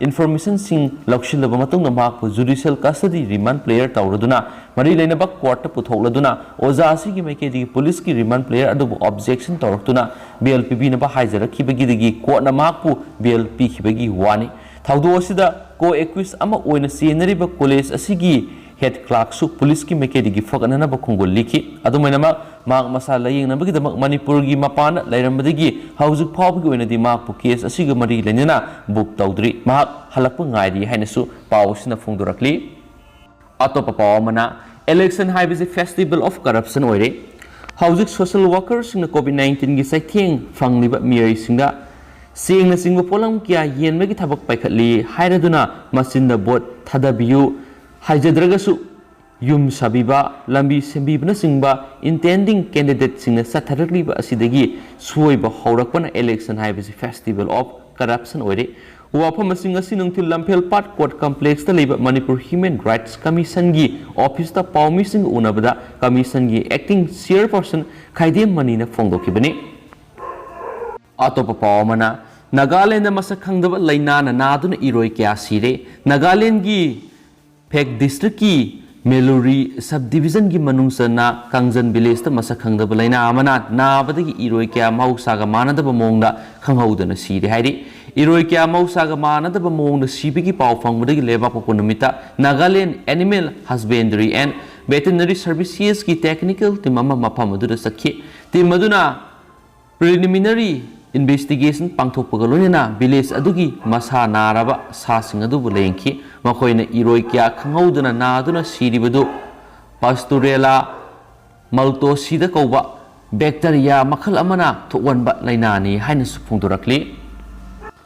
ꯏꯟꯐꯣꯔꯃꯦꯁꯟꯁꯤꯡ ꯂꯧꯁꯤꯜꯂꯕ ꯃꯇꯨꯡꯗ ꯃꯍꯥꯛꯄꯨ ꯖꯨꯗꯤꯁꯤꯌꯦꯜ ꯀꯁꯇꯗꯤ ꯔꯤꯃꯥꯟ ꯄ꯭ꯂꯦꯌꯔ ꯇꯧꯔꯗꯨꯅ ꯃꯔꯤ ꯂꯩꯅꯕ ꯀꯣꯔꯠꯇ ꯄꯨꯊꯣꯛꯂꯗꯨꯅ ꯑꯣꯖꯥ ꯑꯁꯤꯒꯤ ꯃꯥꯏꯀꯩꯗꯒꯤ ꯄꯨꯂꯤꯁꯀꯤ ꯔꯤꯃꯥꯟ ꯄ꯭ꯂꯦꯌꯔ ꯑꯗꯨꯕꯨ ꯑꯣꯕꯖꯦꯛꯁꯟ ꯇꯧꯔꯛꯇꯨꯅ ꯕꯦꯜ ꯄꯤꯕꯤꯅꯕ ꯍꯥꯏꯖꯔꯛꯈꯤꯕꯒꯤꯗꯒꯤ ꯀꯣꯔꯠꯅ ꯃꯍꯥꯛꯄꯨ ꯕꯦꯜ ꯄꯤꯈꯤꯕꯒꯤ ꯋꯥꯅꯤ꯫ ꯊꯧꯗꯣꯛ ꯑꯁꯤꯗ ꯀꯣ ꯑꯦꯀ꯭ꯌꯨꯁ ꯑꯃ ꯑꯣꯏꯅ ꯆꯦꯟꯅꯔꯤꯕ ꯀꯣꯂꯦꯖ ꯑꯁꯤꯒꯤ ꯍꯦꯗ ꯀ꯭ꯂꯥꯔꯛꯁꯨ ꯄꯨꯂꯤꯁꯀꯤ ꯃꯥꯏꯀꯩꯗꯒꯤ ꯐꯒꯠꯅꯅꯕ ꯈꯣꯡꯒꯨꯜ ꯂꯤꯈꯤ꯫ ꯑꯗꯨꯃꯥꯏꯅꯃꯛ ꯃꯍꯥꯛ ꯃꯁꯥ ꯂꯥꯌꯦꯡꯅꯕꯒꯤꯗꯃꯛ ꯃꯅꯤꯄꯨꯔꯒꯤ ꯃꯄꯥꯟꯗ ꯂꯩꯔꯝꯕꯗꯒꯤ ꯍꯧꯖꯤꯛ ꯐꯥꯎꯕꯒꯤ ꯑꯣꯏꯅꯗꯤ ꯃꯍꯥꯛꯄꯨ ꯀꯦꯁ ꯑꯁꯤꯒ ꯃꯔꯤ ꯂꯩꯅꯅ ꯕꯨꯛ ꯇꯧꯗ꯭ꯔꯤ꯫ ꯃꯍꯥꯛ ꯍꯜꯂꯛꯄ ꯉꯥꯏꯔꯤ ꯍꯥꯏꯅꯁꯨ ꯄꯥꯎ ꯑꯁꯤꯅ ꯐꯣꯡꯗꯣꯔꯛꯂꯤ꯫ ꯑꯇꯣꯞꯄ ꯄꯥꯎ ꯑꯃꯅ, ꯏꯂꯦꯛꯁꯟ ꯍꯥꯏꯕꯁꯤ festival of corruption ꯑꯣꯏꯔꯦ꯫ ꯍꯧꯖꯤꯛ ꯁꯣꯁꯤꯌꯦꯜ ꯋꯥꯔꯀꯔꯁꯤꯡꯅ ꯀꯣꯚꯤꯗ ꯅꯥꯏꯟꯇꯤꯟꯒꯤ ꯆꯩꯊꯦꯡ ꯐꯪꯂꯤꯕ ꯃꯤꯑꯣꯏꯁꯤꯡꯗ ꯆꯦꯡꯅꯆꯤꯡꯕ ꯄꯣꯠꯂꯝ ꯀꯌꯥ ꯌꯦꯟꯕꯒꯤ ꯊꯕꯛ ꯄꯥꯏꯈꯠꯂꯤ ꯍꯥꯏꯔꯗꯨꯅ ꯃꯆꯤꯟꯗ ꯚꯣꯠ ꯊꯥꯗꯕꯤꯌꯨ ꯍꯥꯏꯖꯗ꯭ꯔꯒꯁꯨ ꯌꯨꯝ ꯁꯥꯕꯤꯕ, ꯂꯝꯕꯤ ꯁꯦꯝꯕꯤꯕꯅꯆꯤꯡꯕ intending candidateꯁꯤꯡꯅ ꯆꯠꯊꯔꯛꯂꯤꯕ ꯑꯁꯤꯗꯒꯤ ꯁꯣꯏꯕ ꯍꯧꯔꯛꯄꯅ ꯏꯂꯦꯛꯁꯟ ꯍꯥꯏꯕꯁꯤ festival of corruption ꯑꯣꯏꯔꯦ꯫ ꯋꯥꯐꯝ ꯑꯁꯤ ꯉꯁꯤ ꯅꯨꯡꯊꯤꯜ ꯂꯝꯐꯦꯜ ꯄꯥꯠ ꯀꯣꯔꯠ ꯀꯝꯄ꯭ꯂꯦꯛꯁꯇ ꯂꯩꯕ ꯃꯅꯤꯄꯨꯔ ꯍ꯭ꯌꯨꯃꯦꯟ ꯔꯥꯏꯠꯁ ꯀꯃꯤꯁꯟꯒꯤ ꯑꯣꯐꯤꯁꯇ ꯄꯥꯎꯃꯤꯁꯤꯡꯒ ꯎꯅꯕꯗ ꯀꯃꯤꯁꯟꯒꯤ ꯑꯦꯛꯇꯤꯡ ꯆꯤꯌꯔꯄꯔꯁꯟ ꯈꯥꯏꯗꯦꯝ ꯃꯅꯤꯅ ꯐꯣꯡꯗꯣꯛꯈꯤꯕꯅꯤ꯫ ꯑꯇꯣꯞꯄ ꯄꯥꯎ ꯑꯃꯅ, ꯅꯥꯒꯥꯂꯦꯟꯗ ꯃꯁꯛ ꯈꯪꯗꯕ ꯂꯥꯏꯅꯥꯅ ꯅꯥꯗꯨꯅ ꯏꯔꯣꯏ ꯀꯌꯥ ꯁꯤꯔꯦ꯫ ꯅꯥꯒꯥꯂꯦꯟꯒꯤ ꯐꯦꯛ ꯗꯤꯁꯇ꯭ꯔꯤꯛꯀꯤ ꯃꯦꯂꯨꯔꯤ ꯁꯕ ꯗꯤꯕꯤꯖꯟꯒꯤ ꯃꯅꯨꯡ ꯆꯟꯅ ꯀꯥꯡꯖꯟ ꯚꯤꯂꯦꯖꯇ ꯃꯁꯛ ꯈꯪꯗꯕ ꯂꯥꯏꯅꯥ ꯑꯃꯅ ꯅꯥꯕꯗꯒꯤ ꯏꯔꯣꯏ ꯀꯌꯥ ꯃꯍꯧꯁꯥꯒ ꯃꯥꯟꯅꯗꯕ ꯃꯑꯣꯡꯗ ꯈꯪꯍꯧꯗꯅ ꯁꯤꯔꯦ ꯍꯥꯏꯔꯤ꯫ ꯏꯔꯣꯏ ꯀꯌꯥ ꯃꯍꯧꯁꯥꯒ ꯃꯥꯟꯅꯗꯕ ꯃꯑꯣꯡꯗ ꯁꯤꯕꯒꯤ ꯄꯥꯎ ꯐꯪꯕꯗꯒꯤ ꯂꯩꯕꯥꯛꯄꯣꯛꯄ ꯅꯨꯃꯤꯠꯇ Nagaland Animal Husbandry and Veterinary Servicesꯀꯤ technical team ꯑꯃ ꯃꯐꯝ ꯑꯗꯨꯗ ꯆꯠꯈꯤ꯫ Team ꯑꯗꯨꯅ preliminary investigation ꯄꯥꯡꯊꯣꯛꯄꯒ ꯂꯣꯏꯅꯅ ꯚꯤꯂꯦꯖ ꯑꯗꯨꯒꯤ ꯃꯁꯥ ꯅꯥꯔꯕ ꯁꯥꯁꯤꯡ ꯑꯗꯨꯕꯨ ꯂꯥꯌꯦꯡꯈꯤ꯫ ꯃꯈꯣꯏꯅ ꯏꯔꯣꯏ ꯀꯌꯥ ꯈꯪꯍꯧꯗꯅ ꯅꯥꯗꯨꯅ ꯁꯤꯔꯤꯕꯗꯨ Pasteurella multocida ꯀꯧꯕ bacteria ꯃꯈꯜ ꯑꯃꯅ ꯊꯣꯛꯍꯟꯕ ꯂꯥꯏꯅꯥꯅꯤ ꯍꯥꯏꯅꯁꯨ ꯐꯣꯡꯗꯣꯔꯛꯂꯤ꯫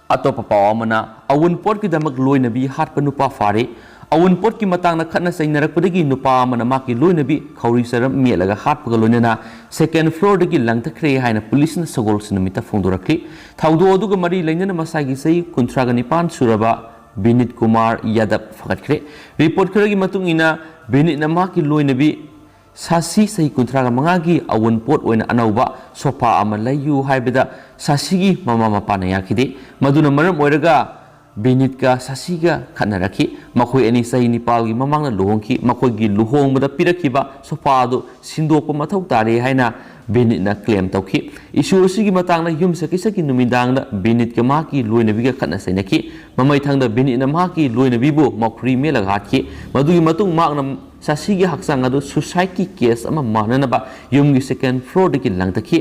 ꯑꯇꯣꯞꯄ ꯄꯥꯎ ꯑꯃꯅ, ꯑꯋꯨꯟꯄꯣꯠꯀꯤꯗꯃꯛ ꯂꯣꯏꯅꯕꯤ ꯍꯥꯠꯄ ꯅꯨꯄꯥ ꯐꯥꯔꯦ꯫ ꯑꯋꯨꯟꯄꯣꯠꯀꯤ ꯃꯇꯥꯡꯗ ꯈꯠꯅ ꯆꯩꯅꯔꯛꯄꯗꯒꯤ ꯅꯨꯄꯥ ꯑꯃꯅ ꯃꯍꯥꯛꯀꯤ ꯂꯣꯏꯅꯕꯤ ꯈꯧꯔꯤ ꯆꯔꯝ ꯃꯦꯠꯂꯒ ꯍꯥꯠꯄꯒ ꯂꯣꯏꯅꯅ second floorꯗꯒꯤ ꯂꯪꯊꯈ꯭ꯔꯦ ꯍꯥꯏꯅ ꯄꯨꯂꯤꯁꯅ ꯁꯒꯣꯜꯁꯦꯟ ꯅꯨꯃꯤꯠꯇ ꯐꯣꯡꯗꯣꯔꯛꯂꯤ꯫ ꯊꯧꯗꯣꯛ ꯑꯗꯨꯒ ꯃꯔꯤ ꯂꯩꯅꯅ ꯃꯁꯥꯒꯤ ꯆꯍꯤ ꯀꯨꯟꯊ꯭ꯔꯥꯒ ꯅꯤꯄꯥꯟ ꯁꯨꯔꯕ ꯕꯤꯅꯤꯠ ꯀꯨꯃꯥꯔ ꯌꯥꯗꯕ ꯐꯒꯠꯈ꯭ꯔꯦ꯫ ꯔꯤꯄꯣꯔꯠ ꯈꯔꯒꯤ ꯃꯇꯨꯡ ꯏꯟꯅ, ꯕꯤꯅꯤꯠꯅ ꯃꯍꯥꯛꯀꯤ ꯂꯣꯏꯅꯕꯤ ꯁꯥꯁꯤ, ꯆꯍꯤ ꯀꯨꯟꯊ꯭ꯔꯥꯒ ꯃꯉꯥꯒꯤ ꯑꯋꯨꯟꯄꯣꯠ ꯑꯣꯏꯅ ꯑꯅꯧꯕ ꯁꯣꯐꯥ ꯑꯃ ꯂꯩꯌꯨ ꯍꯥꯏꯕꯗ ꯁꯥꯁꯤꯒꯤ ꯃꯃꯥ ꯃꯄꯥꯅ ꯌꯥꯈꯤꯗꯦ꯫ ꯃꯗꯨꯅ ꯃꯔꯝ ꯑꯣꯏꯔꯒ ꯕꯤꯅꯤꯠꯀ ꯁꯥꯁꯤꯒ ꯈꯠꯅꯔꯛꯈꯤ꯫ ꯃꯈꯣꯏ ꯑꯅꯤ ꯆꯍꯤ ꯅꯤꯄꯥꯜꯒꯤ ꯃꯃꯥꯡꯗ ꯂꯨꯍꯣꯡꯈꯤ꯫ ꯃꯈꯣꯏꯒꯤ ꯂꯨꯍꯣꯡꯕꯗ ꯄꯤꯔꯛꯈꯤꯕ ꯁꯣꯐꯥ ꯑꯗꯨ ꯁꯤꯟꯗꯣꯛꯄ ꯃꯊꯧ ꯇꯥꯔꯦ ꯍꯥꯏꯅ ꯕꯤꯅꯤꯠꯅ claim ꯇꯧꯈꯤ꯫ Issue ꯑꯁꯤꯒꯤ ꯃꯇꯥꯡꯗ ꯌꯨꯝꯁꯀꯩꯁꯒꯤ ꯅꯨꯃꯤꯗꯥꯡꯗ ꯕꯤꯅꯤꯠꯀ ꯃꯍꯥꯛꯀꯤ ꯂꯣꯏꯅꯕꯤꯒ ꯈꯠꯅ ꯆꯩꯅꯈꯤ꯫ ꯃꯃꯩꯊꯪꯗ ꯕꯤꯅꯤꯠꯅ ꯃꯍꯥꯛꯀꯤ ꯂꯣꯏꯅꯕꯤꯕꯨ ꯃꯈꯨꯔꯤ ꯃꯦꯠꯂꯒ ꯍꯥꯠꯈꯤ꯫ ꯃꯗꯨꯒꯤ ꯃꯇꯨꯡ ꯃꯍꯥꯛꯅ ꯁꯥꯁꯤꯒꯤ ꯍꯛꯆꯥꯡ ꯑꯗꯨ suicideꯀꯤ case ꯑꯃ ꯃꯥꯟꯅꯅꯕ ꯌꯨꯝꯒꯤ second floorꯗꯒꯤ ꯂꯪꯊꯈꯤ꯫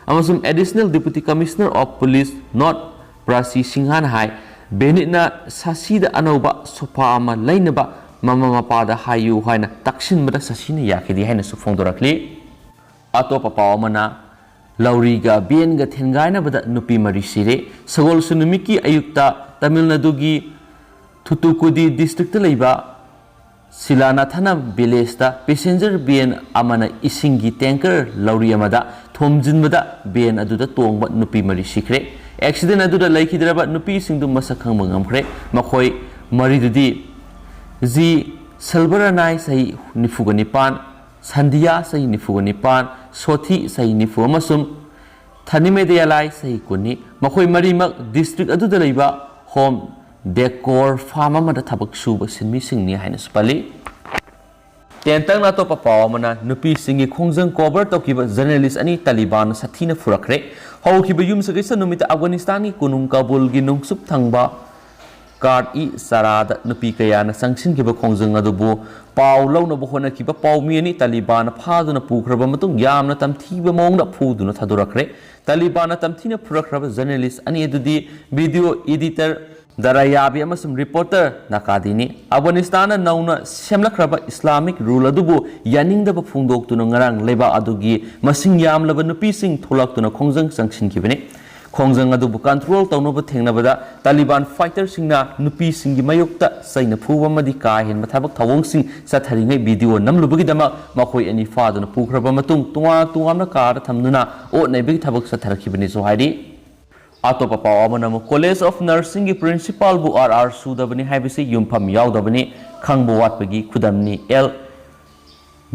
ꯑꯃꯁꯨꯡ Additional Deputy Commissioner of Police North ꯄ꯭ꯔꯥꯁꯤ ꯁꯤꯡꯍꯅ ꯍꯥꯏ, ꯕꯦꯅꯤꯠꯅ ꯁꯥꯁꯤꯗ ꯑꯅꯧꯕ ꯁꯣꯐꯥ ꯑꯃ ꯂꯩꯅꯕ ꯃꯃꯥ ꯃꯄꯥꯗ ꯍꯥꯏꯌꯨ ꯍꯥꯏꯅ ꯇꯛꯁꯤꯟꯕꯗ ꯁꯥꯁꯤꯅ ꯌꯥꯈꯤꯗꯦ ꯍꯥꯏꯅꯁꯨ ꯐꯣꯡꯗꯣꯔꯛꯂꯤ꯫ ꯑꯇꯣꯞꯄ ꯄꯥꯎ ꯑꯃꯅ, ꯂꯧꯔꯤꯒ ꯚꯦꯟꯒ ꯊꯦꯟꯒꯥꯏꯅꯕꯗ ꯅꯨꯄꯤ ꯃꯔꯤ ꯁꯤꯔꯦ꯫ ꯁꯒꯣꯜꯁꯦꯟ ꯅꯨꯃꯤꯠꯀꯤ ꯑꯌꯨꯛꯇ ꯇꯥꯃꯤꯜ ꯅꯥꯗꯨꯒꯤ ꯊꯨꯇꯨꯀꯨꯗꯤ districtꯇ ꯂꯩꯕ ꯁꯤꯂꯥꯅꯥꯊꯅ villageꯇ passenger van ꯑꯃꯅ ꯏꯁꯤꯡꯒꯤ tanker ꯂꯧꯔꯤ ꯑꯃꯗ ꯊꯣꯝꯖꯤꯟꯕꯗ van ꯑꯗꯨꯗ ꯇꯣꯡꯕ ꯅꯨꯄꯤ ꯃꯔꯤ ꯁꯤꯈ꯭ꯔꯦ꯫ Accident ꯑꯗꯨꯗ ꯂꯩꯈꯤꯗ꯭ꯔꯕ ꯅꯨꯄꯤꯁꯤꯡꯗꯨ ꯃꯁꯛ ꯈꯪꯕ ꯉꯝꯈ꯭ꯔꯦ꯫ ꯃꯈꯣꯏ ꯃꯔꯤꯗꯨꯗꯤ ꯖꯤ ꯁꯦꯜꯕꯔꯅꯥꯏ, ꯆꯍꯤ ꯅꯤꯐꯨꯒ ꯅꯤꯄꯥꯟ, ꯁꯟꯗꯤꯌꯥ, ꯆꯍꯤ ꯅꯤꯐꯨꯒ ꯅꯤꯄꯥꯟ, ꯁꯣꯊꯤ, ꯆꯍꯤ ꯅꯤꯐꯨ, ꯑꯃꯁꯨꯡ ꯊꯅꯤꯃꯦꯗꯌꯥꯂꯥꯏ, ꯆꯍꯤ ꯀꯨꯟꯅꯤ꯫ ꯃꯈꯣꯏ ꯃꯔꯤꯃꯛ district ꯑꯗꯨꯗ ꯂꯩꯕ home decor firm ꯑꯃꯗ ꯊꯕꯛ ꯁꯨꯕ ꯁꯤꯟꯃꯤꯁꯤꯡꯅꯤ ꯍꯥꯏꯅꯁꯨ ꯄꯜꯂꯤ꯫ ꯇꯦꯟꯇꯛꯅ ꯑꯇꯣꯞꯄ ꯄꯥꯎ ꯑꯃꯅ, ꯅꯨꯄꯤꯁꯤꯡꯒꯤ ꯈꯣꯡꯖꯪ cover ꯇꯧꯈꯤꯕ journalist ꯑꯅꯤ ꯇꯥꯂꯤꯕꯥꯟꯅ ꯁꯥꯊꯤꯅ ꯐꯨꯔꯛꯈ꯭ꯔꯦ꯫ ꯍꯧꯈꯤꯕ ꯌꯨꯝꯁꯀꯩꯁ ꯅꯨꯃꯤꯠꯇ ꯑꯐꯒꯥꯅꯤꯁꯇꯥꯟꯒꯤ ꯀꯣꯅꯨꯡ ꯀꯥꯕꯨꯜꯒꯤ ꯅꯣꯡꯆꯨꯞ ꯊꯪꯕ ꯀꯥꯔꯠ ꯏ ꯆꯥꯔꯥꯗ ꯅꯨꯄꯤ ꯀꯌꯥꯅ ꯆꯪꯁꯤꯟꯈꯤꯕ ꯈꯣꯡꯖꯪ ꯑꯗꯨꯕꯨ ꯄꯥꯎ ꯂꯧꯅꯕ ꯍꯣꯠꯅꯈꯤꯕ ꯄꯥꯎꯃꯤ ꯑꯅꯤ ꯇꯥꯂꯤꯕꯥꯟꯅ ꯐꯥꯗꯨꯅ ꯄꯨꯈ꯭ꯔꯕ ꯃꯇꯨꯡ ꯌꯥꯝꯅ ꯇꯝꯊꯤꯕ ꯃꯑꯣꯡꯗ ꯐꯨꯗꯨꯅ ꯊꯥꯗꯣꯔꯛꯈ꯭ꯔꯦ꯫ ꯇꯥꯂꯤꯕꯥꯟꯅ ꯇꯝꯊꯤꯅ ꯐꯨꯔꯛꯈ꯭ꯔꯕ journalist ꯑꯅꯤ ꯑꯗꯨꯗꯤ video editor ꯗꯔꯥꯌꯥꯕꯤ ꯑꯃꯁꯨꯡ reporter ꯅꯥꯀꯥꯗꯤꯅꯤ꯫ ꯑꯐꯒꯥꯅꯤꯁꯇꯥꯟꯅ ꯅꯧꯅ ꯁꯦꯝꯂꯛꯈ꯭ꯔꯕ Islamic rule ꯑꯗꯨꯕꯨ ꯌꯥꯅꯤꯡꯗꯕ ꯐꯣꯡꯗꯣꯛꯇꯨꯅ ꯉꯔꯥꯡ ꯂꯩꯕꯥꯛ ꯑꯗꯨꯒꯤ ꯃꯁꯤꯡ ꯌꯥꯝꯂꯕ ꯅꯨꯄꯤꯁꯤꯡ ꯊꯣꯛꯂꯛꯇꯨꯅ ꯈꯣꯡꯖꯪ ꯆꯪꯁꯤꯟꯈꯤꯕꯅꯤ꯫ ꯈꯣꯡꯖꯪ ꯑꯗꯨꯕꯨ control ꯇꯧꯅꯕ ꯊꯦꯡꯅꯕꯗ ꯇꯥꯂꯤꯕꯥꯟ fighterꯁꯤꯡꯅ ꯅꯨꯄꯤꯁꯤꯡꯒꯤ ꯃꯥꯌꯣꯛꯇ ꯆꯩꯅ ꯐꯨꯕ ꯑꯃꯗꯤ ꯀꯥ ꯍꯦꯟꯕ ꯊꯕꯛ ꯊꯧꯑꯣꯡꯁꯤꯡ ꯆꯠꯊꯔꯤꯉꯩ video ꯅꯝꯂꯨꯕꯒꯤꯗꯃꯛ ꯃꯈꯣꯏ ꯑꯅꯤ ꯐꯥꯗꯨꯅ ꯄꯨꯈ꯭ꯔꯕ ꯃꯇꯨꯡ ꯇꯣꯉꯥꯟ ꯇꯣꯉꯥꯟꯕ ꯀꯥꯗ ꯊꯝꯗꯨꯅ ꯑꯣꯠ ꯅꯩꯕꯒꯤ ꯊꯕꯛ ꯆꯠꯊꯔꯛꯈꯤꯕꯅꯤꯁꯨ ꯍꯥꯏꯔꯤ꯫ ꯑꯇꯣꯞꯄ ꯄꯥꯎ ꯑꯃꯅ ꯑꯃꯨꯛ College of Nursingꯒꯤ principalꯕꯨ ꯑꯥꯔ ꯑꯥꯔ ꯁꯨꯗꯕꯅꯤ ꯍꯥꯏꯕꯁꯤ ꯌꯨꯝꯐꯝ ꯌꯥꯎꯗꯕꯅꯤ, ꯈꯪꯕ ꯋꯥꯠꯄꯒꯤ ꯈꯨꯗꯝꯅꯤ꯫ ꯑꯦꯜ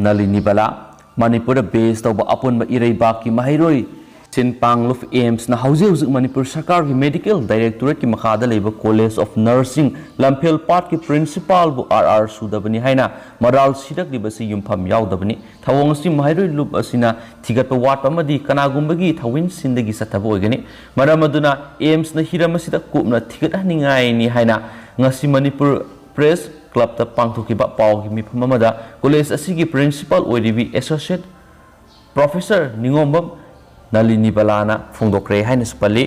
ꯅꯂꯤꯅꯤꯕꯂꯥ꯫ ꯃꯅꯤꯄꯨꯔꯗ base ꯇꯧꯕ ꯑꯄꯨꯟꯕ ꯏꯔꯩꯕꯥꯛꯀꯤ ꯃꯍꯩꯔꯣꯏ ꯁꯤꯟ ꯄꯥꯡꯂꯨꯞ AIIMSꯅ ꯍꯧꯖꯤꯛ ꯍꯧꯖꯤꯛ ꯃꯅꯤꯄꯨꯔ ꯁꯔꯀꯥꯔꯒꯤ Medical Directorateꯀꯤ ꯃꯈꯥꯗ ꯂꯩꯕ College of Nursing ꯂꯝꯐꯦꯜ ꯄꯥꯠꯀꯤ principalꯕꯨ ꯑꯥꯔ ꯑꯥꯔ ꯁꯨꯗꯕꯅꯤ ꯍꯥꯏꯅ ꯃꯔꯥꯜ ꯁꯤꯔꯛꯂꯤꯕꯁꯤ ꯌꯨꯝꯐꯝ ꯌꯥꯎꯗꯕꯅꯤ꯫ ꯊꯧꯑꯣꯡ ꯑꯁꯤ ꯃꯍꯩꯔꯣꯏ ꯂꯨꯞ ꯑꯁꯤꯅ ꯊꯤꯒꯠꯄ ꯋꯥꯠꯄ ꯑꯃꯗꯤ ꯀꯅꯥꯒꯨꯝꯕꯒꯤ ꯊꯧꯋꯤꯟꯁꯤꯟꯗꯒꯤ ꯆꯠꯊꯕ ꯑꯣꯏꯒꯅꯤ꯫ ꯃꯔꯝ ꯑꯗꯨꯅ AIIMSꯅ ꯍꯤꯔꯝ ꯑꯁꯤꯗ ꯀꯨꯞꯅ ꯊꯤꯒꯠꯍꯟꯅꯤꯡꯉꯥꯏꯅꯤ ꯍꯥꯏꯅ ꯉꯁꯤ ꯃꯅꯤꯄꯨꯔ Press Clubꯇ ꯄꯥꯡꯊꯣꯛꯈꯤꯕ ꯄꯥꯎꯒꯤ ꯃꯤꯐꯝ ꯑꯃꯗ college ꯑꯁꯤꯒꯤ principal ꯑꯣꯏꯔꯤꯕꯤ Associate Professor ꯅꯤꯉꯣꯝꯕꯝ ꯅꯂꯤꯅꯤꯕꯂꯥꯅ ꯐꯣꯡꯗꯣꯛꯈ꯭ꯔꯦ ꯍꯥꯏꯅꯁꯨ ꯄꯜꯂꯤ꯫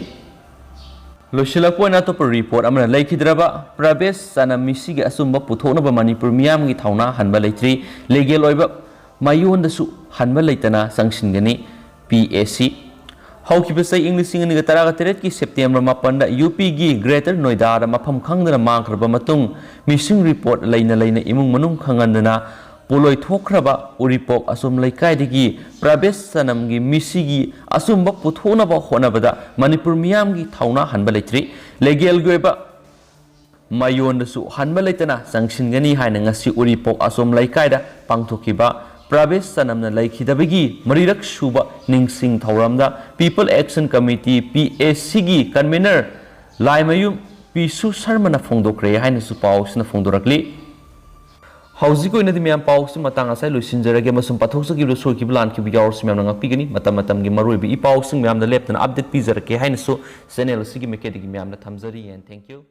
ꯂꯣꯏꯁꯤꯜꯂꯛꯄ ꯑꯣꯏꯅ ꯑꯇꯣꯞꯄ report ꯑꯃꯅ, ꯂꯩꯈꯤꯗ꯭ꯔꯕ ꯄ꯭ꯔꯕꯦꯁ ꯆꯅꯝ ꯃꯤꯁꯤꯒꯤ ꯑꯆꯨꯝꯕ ꯄꯨꯊꯣꯛꯅꯕ ꯃꯅꯤꯄꯨꯔ ꯃꯤꯌꯥꯝꯒꯤ ꯊꯧꯅꯥ ꯍꯟꯕ ꯂꯩꯇ꯭ꯔꯤ, legal ꯑꯣꯏꯕ ꯃꯥꯏꯌꯣꯟꯗꯁꯨ ꯍꯟꯕ ꯂꯩꯇꯅ ꯆꯪꯁꯤꯟꯒꯅꯤ꯫ ꯄꯤ ꯑꯦ ꯁꯤ꯫ ꯍꯧꯈꯤꯕ ꯆꯍꯤ ꯏꯪ ꯂꯤꯁꯤꯡ ꯑꯅꯤꯒ ꯇꯔꯥꯒ ꯇꯔꯦꯠꯀꯤ September ꯃꯥꯄꯟꯗ ꯌꯨ ꯄꯤꯒꯤ Greater Noidaꯗ ꯃꯐꯝ ꯈꯪꯗꯅ ꯃꯥꯡꯈ꯭ꯔꯕ ꯃꯇꯨꯡ, missing report ꯂꯩꯅ ꯂꯩꯅ ꯏꯃꯨꯡ ꯃꯅꯨꯡ ꯈꯪꯍꯟꯗꯅ ꯄꯣꯂꯣꯏ ꯊꯣꯛꯈ꯭ꯔꯕ ꯎꯔꯤꯄꯣꯛ ꯑꯆꯨꯝ ꯂꯩꯀꯥꯏꯗꯒꯤ ꯄ꯭ꯔꯕꯦꯁ ꯆꯅꯝꯒꯤ ꯃꯤꯁꯤꯒꯤ ꯑꯆꯨꯝꯕ ꯄꯨꯊꯣꯛꯅꯕ ꯍꯣꯠꯅꯕꯗ ꯃꯅꯤꯄꯨꯔ ꯃꯤꯌꯥꯝꯒꯤ ꯊꯧꯅꯥ ꯍꯟꯕ ꯂꯩꯇ꯭ꯔꯤ꯫ Legalꯒꯤ ꯑꯣꯏꯕ ꯃꯥꯏꯌꯣꯟꯗꯁꯨ ꯍꯟꯕ ꯂꯩꯇꯅ ꯆꯪꯁꯤꯟꯒꯅꯤ ꯍꯥꯏꯅ ꯉꯁꯤ ꯎꯔꯤꯄꯣꯛ ꯑꯆꯨꯝ ꯂꯩꯀꯥꯏꯗ ꯄꯥꯡꯊꯣꯛꯈꯤꯕ ꯄ꯭ꯔꯕꯦꯁ ꯆꯅꯝꯅ ꯂꯩꯈꯤꯗꯕꯒꯤ ꯃꯔꯤꯔꯛ ꯁꯨꯕ ꯅꯤꯡꯁꯤꯡ ꯊꯧꯔꯝꯗ People Action Committee, ꯄꯤ ꯑꯦ ꯁꯤꯒꯤ convener ꯂꯥꯏꯃꯌꯨꯝ ꯄꯤꯁꯨ ꯁꯔꯃꯅ ꯐꯣꯡꯗꯣꯛꯈ꯭ꯔꯦ ꯍꯥꯏꯅꯁꯨ ꯄꯥꯎꯁꯤꯅ ꯐꯣꯡꯗꯣꯔꯛꯂꯤ꯫ ꯍꯧꯖꯤꯛꯀꯤ ꯑꯣꯏꯅꯗꯤ ꯃꯌꯥꯝ ꯄꯥꯎꯁꯤ ꯃꯇꯥꯡ ꯑꯁꯥꯏ ꯂꯣꯏꯁꯤꯟꯖꯔꯒꯦ, ꯑꯃꯁꯨꯡ ꯄꯥꯊꯣꯛꯆꯈꯤꯕꯗ ꯁꯣꯏꯈꯤꯕ ꯂꯥꯟꯈꯤꯕ ꯌꯥꯎꯔꯁꯨ ꯃꯌꯥꯝꯅ ꯉꯥꯛꯄꯤꯒꯅꯤ꯫ ꯃꯇꯝ ꯃꯇꯝꯒꯤ ꯃꯔꯨꯑꯣꯏꯕ ꯏ ꯄꯥꯎꯁꯤꯡ ꯃꯌꯥꯝꯅ ꯂꯦꯞꯇꯅ ꯑꯞꯗꯦꯠ ꯄꯤꯖꯔꯛꯀꯦ ꯍꯥꯏꯅꯁꯨ ꯆꯦꯅꯦꯜ ꯑꯁꯤꯒꯤ ꯃꯥꯏꯀꯩꯗꯒꯤ ꯃꯌꯥꯝꯅ ꯊꯝꯖꯔꯤ꯫ And thank you.